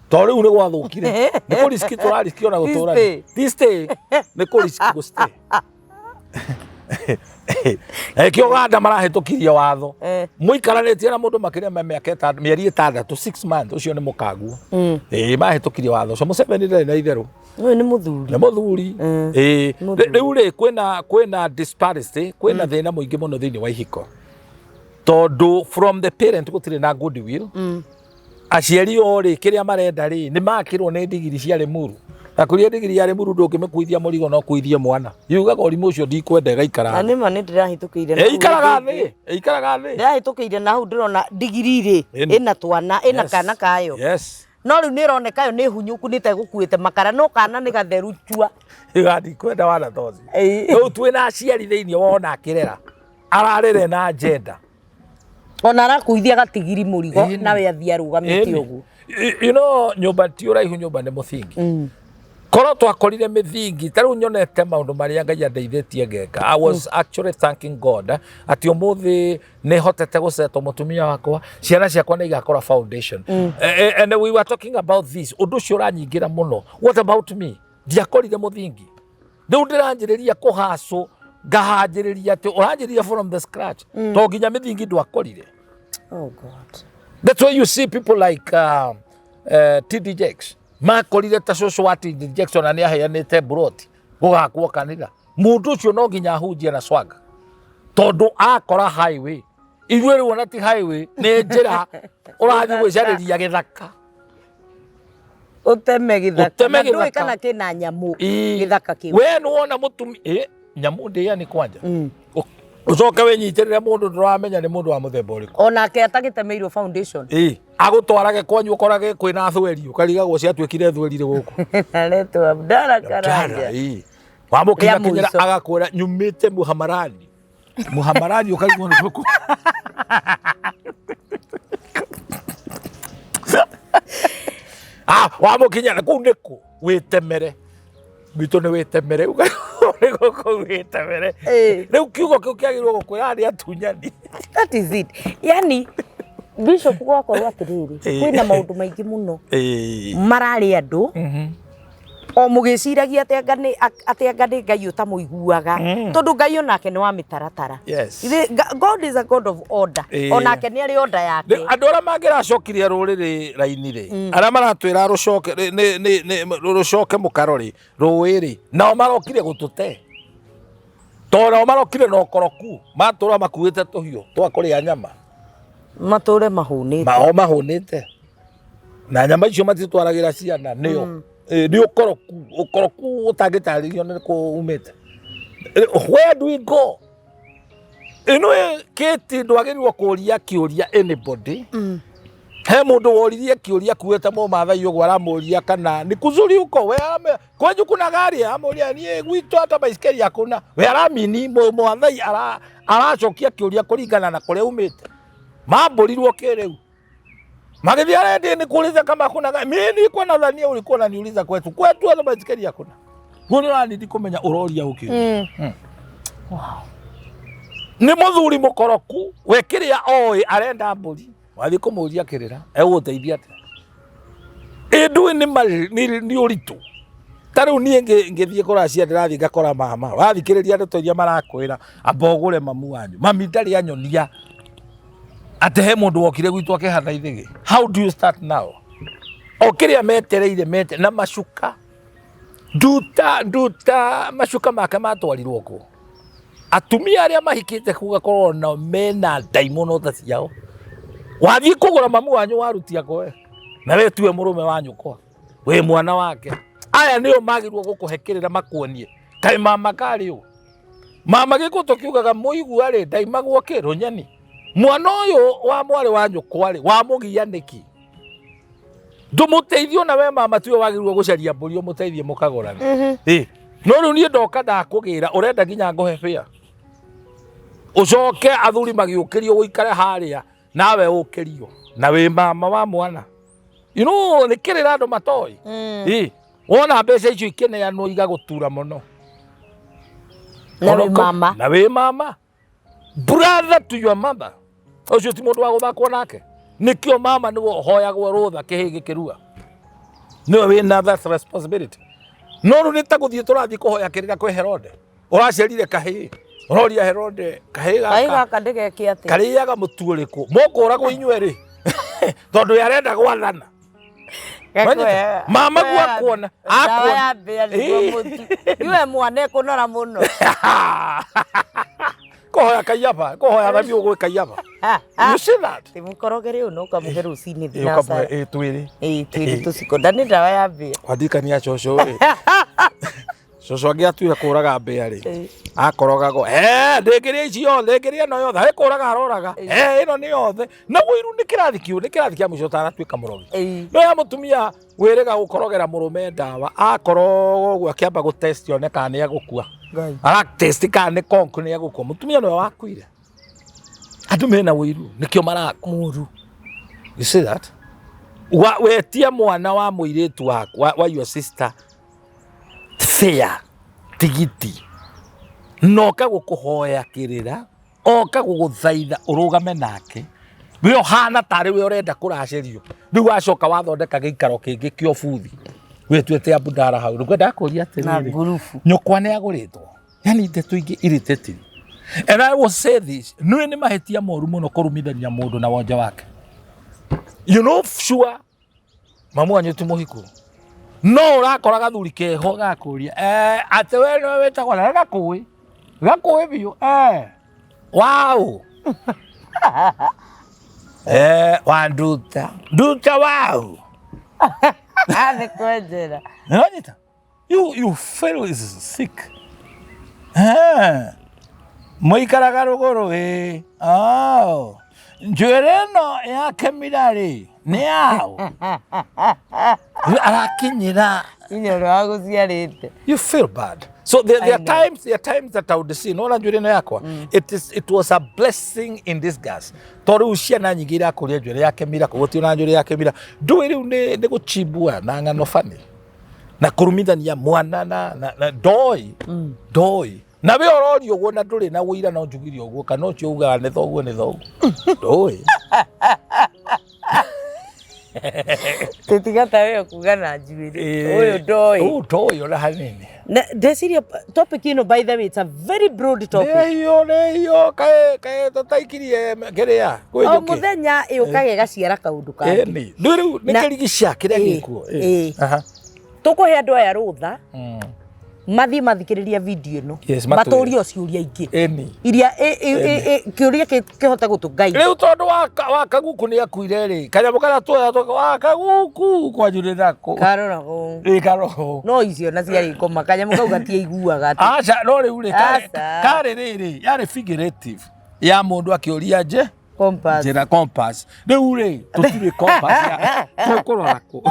to rĩu nĩ gwathũkire nĩ kũ risk tũrariski ona gũtũrania ti stay nĩ kũ risk gũ stay. Ĩkĩo Uganda marahĩtũkirie watho mũikaranĩtie na mũndũ makĩria ma mĩaka ĩtandatũ mĩeri ĩtandatũ 6 months ũcio nĩ mũkaguo. Ĩĩ mahĩtũkirie watho ũcio Museveni ndarĩ na itherũ. Ũyũ nĩ mũthuri. Nĩ mũthuri. Ĩĩ rĩu rĩ kwĩna disparity kwĩna thĩna mũingĩ mũno thĩinĩ wa ihiko tondũ from the parent gũtirĩ na goodwill. Aciari o rĩ kĩrĩa marenda rĩ nĩ makĩrwo nĩ ndigiri cia Limuru na kũrĩa ndigiri ya Limuru ndũngĩmĩkuithia mũrigo no kuithie mwana yugaga ũrimũ ũcio ndikwenda ĩgaikara Na thĩ. nĩ ma nĩ ndĩrahĩtũkĩire na hau Ĩikaraga hĩndĩ ĩngĩ. thĩ ĩikaraga thĩ. Ndĩrahĩtũkĩire na hau ndĩrona ndigiri rĩ Ĩni. ĩna twana ĩna Yes. kana kayo. Yes. No rĩu nĩ ĩroneka yo nĩ hunyũku nĩ ta ĩgũkuĩte makara no kana nĩ gatheru cua. Yugaga ndikwenda wana ta ũcio. Ĩĩ. Rĩu twĩna aciari thĩinĩ wona akĩrera ararere na agenda. Ona arakuithia gatigiri mũrigo Ĩni. nawe athiĩ arũgamĩte Ĩni. ũguo. You know nyũmba ti ũraihu nyũmba nĩ mũthingi. Korwo twakorire mĩthingi ta rĩu nyonete maũndũ marĩa Ngai andeithĩtie ngeka. I was actually thanking God atĩ ũmũthĩ nĩ hotete gũsetwo mũtumia wakwa ciana ciakwa nĩ igakora foundation. And we were talking about this ũndũ ũcio ũranyingĩra mũno. What about me? Ndiakorire mũthingi. Rĩu ndĩranjĩrĩria kũhacũ ngahanjĩrĩria atĩ ũranjĩrĩria from the scratch to nginya mĩthingi ndwakorire. Oh God. That's why you see people like TD Jakes makorire ta cũcũ wa TD Jakes ona nĩ aheanĩte mburoti gũgakwo kanitha mũndũ ũcio no nginya ahunjie na swag tondũ akora highway ithuĩ rĩu ona ti highway nĩ njĩra ũrathiĩ gwĩcarĩria gĩthaka. Ũteme gĩthaka. Ũteme Na ndũĩ gĩthaka. kana kĩna nyamũ Ĩĩ. gĩthaka kĩu. We nĩ wona mũtumia nyamũ ndĩani kwanja ũcoke wĩnyitĩrĩre mũndũ ndũramenya nĩ mũndũ wa mũthemba ũrĩkũ. Onake atagĩtemeirwo foundation. Ĩĩ agũtwarage kwanyu ũkorage kwĩna thweri ũkarigagwo ciatuĩkire thweri rĩ gũkũ. Aretwo Abdalla Karanja. Ĩĩ. Wamũkinya Rĩa kinyĩra mũico. agakwĩra nyumĩte Muhamarani. Muhamarani ũkarigwo nĩ gũkũ. Ah, wamũkinya na kũu nĩkũ wĩtemere gwitũ nĩ wĩtemere nĩ gũkũ wĩtemere. Ĩĩ. Rĩu kiugo kĩu kĩagĩrĩirwo gũkwĩra arĩa atunyani. That is it. Yani Bishop gwakorwo atĩrĩrĩ Ĩĩ. kwĩna maũndũ maingĩ mũno Ĩĩ. mararĩ andũ o mũgĩciragia atĩ anga nĩ Ngai ũtamũiguaga tondũ Ngai onake nĩ wa mĩtaratara. Yes. God is a God of order. Ĩĩ. Onake nĩ arĩ order yake. Andũ arĩa mangĩracokirie rũrĩrĩ raini rĩ arĩa maratwĩra rũcoke rũcoke mũkaro rĩ rũĩ rĩ nao marokire gũtũte tondũ nao marokire na ũkoroku matũra makuĩte tũhiũ twa kũrĩa nyama Matũre mahũnĩte. mao mahũnĩte na nyama icio matitwaragĩra ciana nĩo. Nĩ ũkoroku ũkoroku ũtangĩtarĩrio nĩ kũ umĩte. Where do we go? Ĩno kĩti ndwagĩrĩirwo kũria kĩũria anybody. He mũndũ woririe kĩũria kuĩte mũmathai ũguo aramũria kana ni kuzuri huko we kwanyu kuna gari amũria niĩ gwitũ hata baiskeli hakuna we aramini mũmathai aracokia kĩũria kũringana na kũrĩa umĩte mambũrirwo kĩrĩu magĩthiĩ arendi nĩ kũriza kama kuna gari mimi nilikuwa nadhania ulikuwa unaniuliza kwetu kwetu hata baiskeli hakuna. Guo nĩ ũranindi kũmenya ũroria ũkĩ. Nĩ mũthuri mũkoroku we kĩrĩa oĩ arenda mbũri, wathiĩ kũmũria kĩrĩra egũgũteithia atĩa? Ĩ ndũĩ nĩ ũritũ. Ta rĩu niĩ ngĩthiĩ kũracia ndĩrathiĩ ngakora mama, wathikĩrĩria ndeto iria marakwĩra, amba ũgũre mamu wanyu. Mami ndarĩ anyonia atĩ he mũndũ wokire gwitũ akĩhanda ithĩgĩ. How do you start now? O kĩrĩa metereire mete na macuka nduta nduta macuka make matwarirwo kũ? Atumia arĩa mahikĩte kũu gakorwo nao mena ndaimono ta ciao. Wathiĩ kũgũra mamu wanyu warutia kwe na we tiwe mũrũme wa nyũkwa, wĩ mwana wake. Aya nĩo magĩrĩirwo gũkũhe kĩrĩra makuonie kaĩ mama karĩ ũ. Mama gĩkũ tũkiugaga mũigua rĩ ndaimagwo kĩ rũnyeni. Mwana ũyũ wa mwarĩ wa nyũkwa rĩ wamũgia nĩkĩ? Ndũmũteithie ona we mama tiwe wagĩrĩirwo gũcaria mbũri ũmũteithie mũkagũrane. Ĩ, no rĩu niĩ ndoka ndakũgĩra ũrenda nginya ngũhe bĩa. Ũcoke athuri magĩũkĩrio ũikare harĩa nawe ũkĩrio na wĩ mama wa mwana. You know, nĩ kĩrĩra andũ matoĩ. Ĩ, wona mbeca icio ikĩneanwo igagũtura mũno. Na wĩ mama. Na wĩ mama. Brother to your mother. Ũcio ti mũndũ wa gũthakwo nake. Nĩkĩo mama nĩwe ũhoyagwo rũtha kĩhĩ gĩkĩrua. Nĩwe wĩna that responsibility. No rĩu nĩ ta gũthiĩ tũrathiĩ kũhoya kĩrĩra kwĩ Herode. Ũracerire kahĩĩ. Ũroria Herode kahĩĩ Kahĩĩ gaka gaka ndĩgeke atĩa? karĩaga mũtu ũrĩkũ? Mũkũragwo inyuerĩ. Tondũ we arenda gwathana. Gakoya- Mama guo gakoya akuona, ndawa akuona. ya mbĩa nĩguo Ĩĩ. mũtu. Iwe mwana ekũnora mũno. Kũhoya Kaiaba, kũhoya thami ũgwĩ Kaiaba. You see that? Ti mũkorogere ũyũ no ũkamũhe rũcinĩ Ĩ, thinacara. ũkamũhe, ĩ, twĩrĩ. Ĩĩ twĩrĩ tũciko. Nda nĩ ndawa ya mbĩa. Kwandirikania cũcũ rĩ. Cũcũ angĩatuire kũraga mbĩa rĩ, akorogagwo, eh, ndĩngĩrĩa ici yothe, ndĩngĩrĩa ĩno yothe, harĩ kũraga aroraga, eh, ĩno nĩ yothe. Na ũiru nĩ kĩrathi kĩu, nĩ kĩrathi kĩa mũico ũtanatuĩka mũrogi. No ya mũtumia wĩrĩga gũkorogera mũrũme ndawa, akoroga ũguo akĩamba gũ test one kana nĩ egũkua. Ara test kana nĩ konku nĩ egũkua. Mũtumia nĩwe wakuire. Andũ mena ũiru, nĩkĩo marakua. Mũru. You see that? Wa, wetia mwana wa mũirĩtu waku, wa your sister fare tigiti na oka gũkũhoya kĩrĩra oka gũgũthaitha ũrũgame nake we ũhana tarĩ we ũrenda kũracĩrio rĩu wacoka wathondeka gĩikaro kĩngĩ kĩa ũbuthi wĩtuĩte abudara hau rĩu ngwendaga kũria Na atĩrĩrĩ ngurubu. nyũkwa nĩ agũrĩtwo yani ndeto ingĩ irritating. And I will say this, nĩ nĩ mahĩtia moru mũno kũrumithania mũndũ na wonje wake. You know sure mamu wanyu ti mũhiku no ũrakora gathuri keho gakũria eh, atĩ we nĩwe wĩtagwo na gakũĩ gakũĩ biũ eh, wau eh, wa nduta nduta wau. Nĩ kwenjera. Nĩwanyita? You feel is sick. Eh. Mũikaraga rũgũrũ ĩ. Oh. Njuĩrĩ ĩno ya Kĩmira rĩ nĩ yaũ? Arakinyĩra. Inya ũrĩa wagũciarĩte. You feel bad. So there I are know. times there are times that I would see no njuĩrĩ ĩno yakwa. It was a blessing in this gas. Tondũ rĩu ciana nyingĩ irakũria njuĩrĩ ya Kĩmira, koguo ti ona njuĩrĩ ya Kĩmira. Ndũĩ rĩu nĩ gũchimbua na ng'ano bani. Na kũrumithania mwana na ndoi ndoi na we ũroria ũguo na ndũrĩ na ũira no njugire ũguo kana ũcio ugaga nĩ thoguo nĩ thoguo ndũĩ. Tũtiga ta wewe kuga na njuĩrĩ. Ũyũ ndoĩ. Ũyũ ndoĩ ona hanini. Na ndeciria topic ĩno, by the way, it's a very broad topic. Nĩyo nĩyo kaĩ kaĩ tũtaikirie kĩrĩa kwĩ O njũkĩ. mũthenya ĩũkaga ĩgaciara kaũndũ kangĩ. Ĩni rĩu rĩu nĩ kĩrigica kĩrĩa gĩkuo. Ĩĩ. Tũkũhe andũ aya rũtha mathiĩ mathikĩrĩria video ĩno. Yes, matwĩre. Matũrio ciũria ingĩ Ĩni. Iria kĩũria kĩhote gũtũ guide. Rĩu tondũ wa kaguku nĩ akuire rĩ, kanyamũ karĩa tuoya wa kaguku kwanyu nĩ nako? Karora kũu. Ĩ karoho. No icio na ciarĩ ngoma kanyamũ kau gatiaiguaga atĩ. Aca, no rĩu rĩ Aca. karĩ rĩrĩ yarĩ figurative ya mũndũ akĩũria nje Compass. Njĩra compass. Rĩu rĩ tũtirĩ compass ya tũkũrora kũ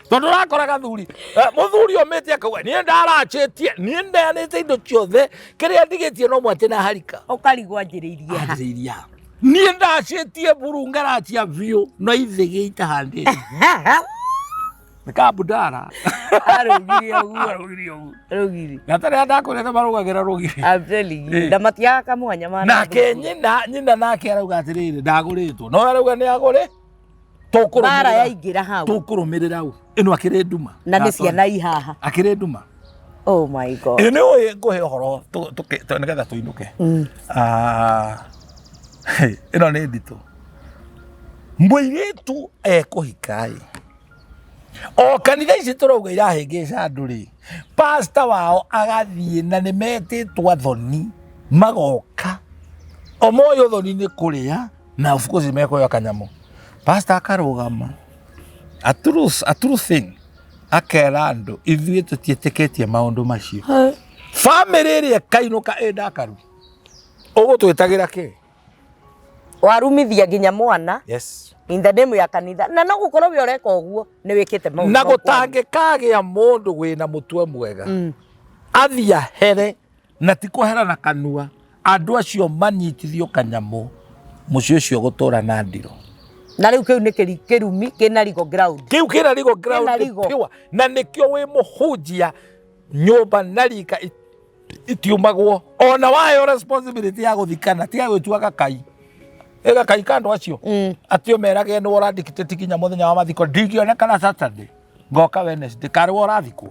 tondũ ũrakora gathuri mũthuri omĩte akauga niĩ ndaracĩtie niĩ ndeanĩte indo ciothe kĩrĩa ndigĩtie no mwatĩ na harika. Ũkarigwo anjĩrĩirie ha. Anjĩrĩirie ha. Niĩ ndacĩtie mburu ngaracia biũ no ithĩgĩ itahandĩte. Nĩ kambundara. Arũgire ũguo. Arũgire ũguo. Rũgiri. Na tarĩ ndakwĩrĩte marũgagĩra rũgiri. I'm telling you. Eh. Na matiaga kamwanya mana. Nake nyina nake arauga atĩrĩrĩ, ndagũrĩtwo, no arauga nĩ agũrĩ. Mbara yaingĩra hau. Tũkũrũmĩrĩra u ĩno akĩrĩ nduma. Na nĩ ciana ihaha. Akĩrĩ nduma. Oh my God. Ĩ nĩ ũĩ ngũhe ũhoro nĩgetha tũinũke. Ah, ĩno nĩ nditũ. Mũirĩtu ekũhika ĩ, o kanitha ici tũrauga irahĩngĩca andũ rĩ, pastor wao agathiĩ na nĩ metĩtwo athoni magoka, o moĩ ũthoni nĩ kũrĩa na of course mekũheo kanyamũ. Pastor akarũgama a true thing, akera andũ ithuĩ tũtiĩtĩkĩtie maũndũ macio. Bamĩrĩ ĩrĩa ĩkainũka ĩ ndakaru, ũgũtwĩtagĩra kĩ? Warumithia nginya mwana. Yes. In the name ya kanitha. Na no gũkorwo we ũreka ũguo nĩ wĩkĩte maũndũ na mau kwani. Gũtangĩkagĩa mũndũ wĩna mũtwe mwega athiĩ ahere, na ti kũhera na kanua, andũ acio manyitithio kanyamũ, mũciĩ ũcio gũtũra na ndiro. Na rĩu kĩu nĩ kĩrumi kĩna legal ground. Kĩu kĩna legal ground. Kĩna legal. Pure. Na nĩkĩo wĩ mũhunjia nyũmba na rika itiumagwo, ona wayo responsibility ya gũthikana, tiga gwĩtua gakai ĩ gakai ka andũ acio atĩ ũmerage nĩwe ũrandikĩtĩti nginya mũthenya wa mathiko, ndingĩonekana Saturday, ngoka Wednesday, karĩ we ũrathikwo.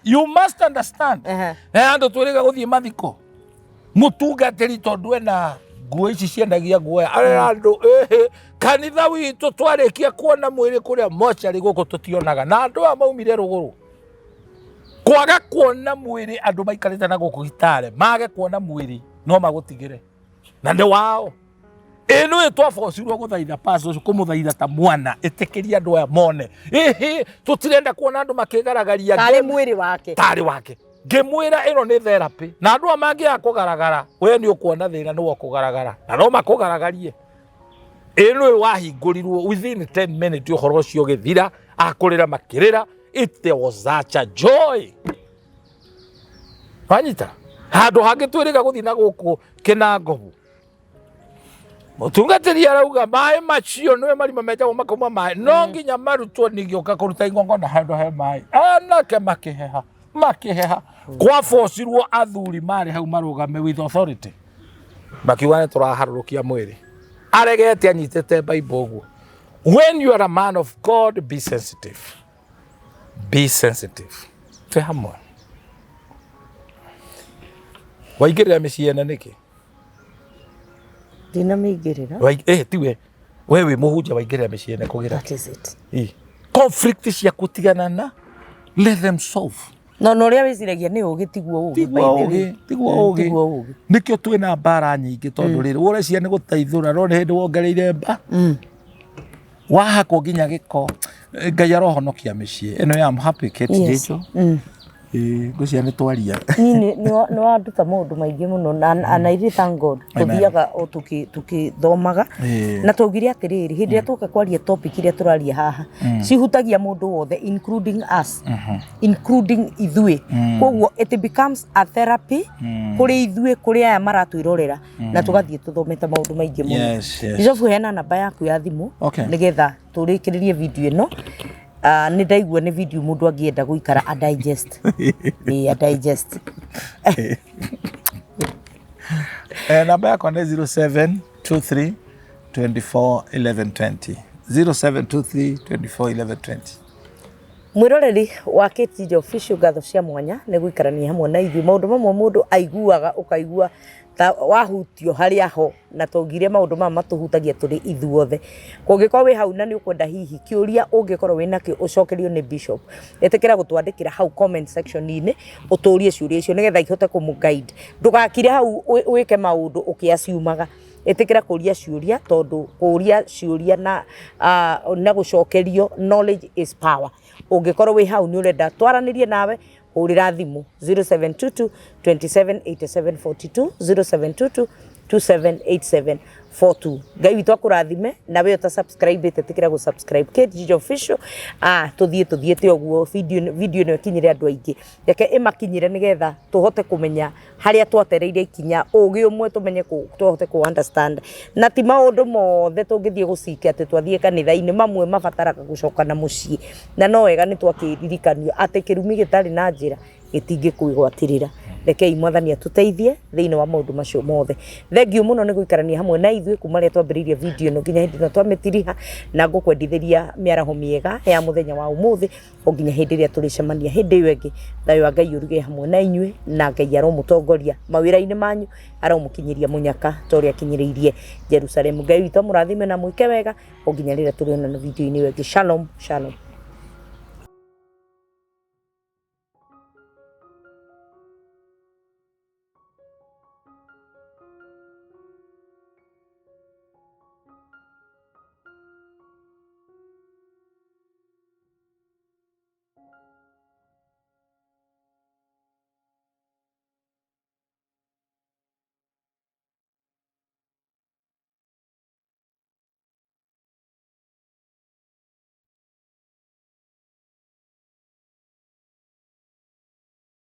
You must understand. He andũ twĩrĩga gũthiĩ mathiko, mũtungatĩri tondũ ena nguo ici ciendagia guoya, arera andũ ĩhĩ kanitha witũ twarĩkia kuona mwĩrĩ kũrĩa mocarĩ gũkũ tũtionaga, na andũ aya maumire rũgũrũ kwaga kuona mwĩrĩ, andũ maikarĩte na gũkũ gitare mage kuona mwĩrĩ no magũtigĩre na nĩ wao. Ĩno ĩ twabocirwo gũthaitha pastor ũcio, kũmũthaitha ta mwana, ĩtĩkĩria andũ aya mone, ĩhĩ tũtirenda kuona andũ makĩgaragaria. Tarĩ mwĩrĩ wake. Tarĩ wake. Ngĩmwĩra ĩno nĩ therapy, na andũ aya mangĩaga kũgaragara, we nĩ ũkuona thĩna, nĩwe ũkũgaragara na no makũgaragarie. Ĩno ĩ wahingũrirwo within 10 minutes, ũhoro ũcio ũgĩthira, akũrĩra makĩrĩra. It there was such a joy. Wanyita handũ hangĩ twĩrĩga gũthiĩ na gũkũ kĩnangobu, mũtungatĩri arauga maĩ macio nĩwe marima menjagwo makauma maĩ, no nginya marutwo ningĩũka kũruta igongona handũ he maĩ. Anake makĩheha makĩheha, kwabocirwo athuri marĩ hau marũgame with authority, makiuga nĩ tũraharũrũkia mwĩrĩ, aregete anyitĩte Bible ũguo. When you are a man of God, be sensitive, be sensitive. Twĩ hamwe waingĩrĩra mĩciĩ ene nĩkĩ? Ndinamĩingĩrĩra. Tiwe we wĩ mũhunjia, waingĩrĩra mĩciĩ ene kũgĩra. That is it. Conflict ciaku tigana na, let them solve. No na ũrĩa wĩciragia nĩ ũgĩ tiguo ũgĩ, tiguo by the way. Ũgĩ tiguo ũgĩ. Tiguo ũgĩ. Nĩkĩo twĩna mbara nyingĩ, tondũ rĩrĩ ũreciria nĩ gũteithũra, no nĩ hĩndĩ wongereire mba wahakwo nginya gĩko. Ngai arohonokia mĩciĩ ĩno ya I'm happy Kate. Rachel. Ngwĩciria nĩ twaria. Niĩ nĩ wanduta maũndũ maingĩ mũno na and I really thank God. Amen. Tũthiaga o tũkĩthomaga na twaugire atĩrĩrĩ, hĩndĩ ĩrĩa twoka kwaria topic iria tũraria haha cihutagia mũndũ wothe, including us, including ithuĩ. Koguo it becomes a therapy kũrĩ ithuĩ, kũrĩ aya maratwĩrorera, na tũgathiĩ tũthomete maũndũ maingĩ mũno. Yes. Bishop, heana namba yaku ya thimũ nĩgetha tũrĩkĩrĩrie video ĩno. Ah, nĩ ndaigua nĩ video mũndũ angĩenda gũikara a digest. Ĩĩ, a digest. Namba yakwa nĩ 0723 24 11 20, 0723 24 11 20. Mwĩroreri wa KTG Official, ngatho cia mwanya nĩ gũikarania hamwe na ithuĩ. Maũndũ mamwe mũndũ aiguaga ũkaigua ta wahutio harĩa ho, na twaugire maũndũ maya matũhutagia tũrĩ ithuothe. Kũngĩkorwo wĩ hau na nĩ ũkwenda hihi kĩũria ũngĩkorwo wĩ nakĩo ũcokerio nĩ bishop, ĩtĩkĩra gũtwandĩkĩra hau comment section-inĩ, ũtũrie ciũria icio nĩgetha ihote kũmũ guide. Ndũgakire hau wĩke maũndũ ũkĩaciumaga. Ĩtĩkĩra kũria ciũria, tondũ kũria ciũria na gũcokerio, knowledge is power. Ũngĩkorwo wĩ hau nĩ ũrenda twaranĩrie nawe, hũrĩra thimũ 0722 27 87 42, 0722. 2787 42. Ngai witũ akũrathime, na we ũta subscribe ĩte tĩkĩra gũ subscribe Kate Gigi Official. Tũthiĩ tũthiĩte ũguo, video ĩno ĩkinyĩre andũ aingĩ, reke ĩmakinyĩre nĩgetha tũhote kũmenya harĩa twatereire ikinya, ũgĩ ũmwe tũmenye tũhote kũ understand, na ti maũndũ mothe tũngĩthiĩ gũcike atĩ twathiĩ kanitha-inĩ, mamwe mabataraga gũcoka na mũciĩ, na no wega nĩ twakĩririkanio atĩ kĩrumi gĩtarĩ na njĩra gĩtingĩkwĩgwatĩrĩra. Rekei Mwathani atũteithie thĩinĩ wa maũndũ macio mothe. Thengiũ mũno nĩ gũikarania hamwe na ithuĩ kuma rĩrĩa twambĩrĩirie video ĩno nginya hĩndĩ ĩno twamĩtiriha, na ngũkwendithĩria mĩaraho mĩega ya mũthenya wa ũmũthĩ o nginya hĩndĩ ĩrĩa tũrĩcemania hĩndĩ ĩyo ĩngĩ. Thayũ wa Ngai ũruge hamwe na inyuĩ, na Ngai aromũtongoria mawĩra-inĩ manyu, aromũkinyĩria mũnyaka ta ũrĩa akinyĩrĩirie Jerusalemu. Ngai witũ amũrathime na mwĩke wega o nginya rĩrĩa tũrĩonana video-inĩ ĩyo ĩngĩ. Shalom, shalom.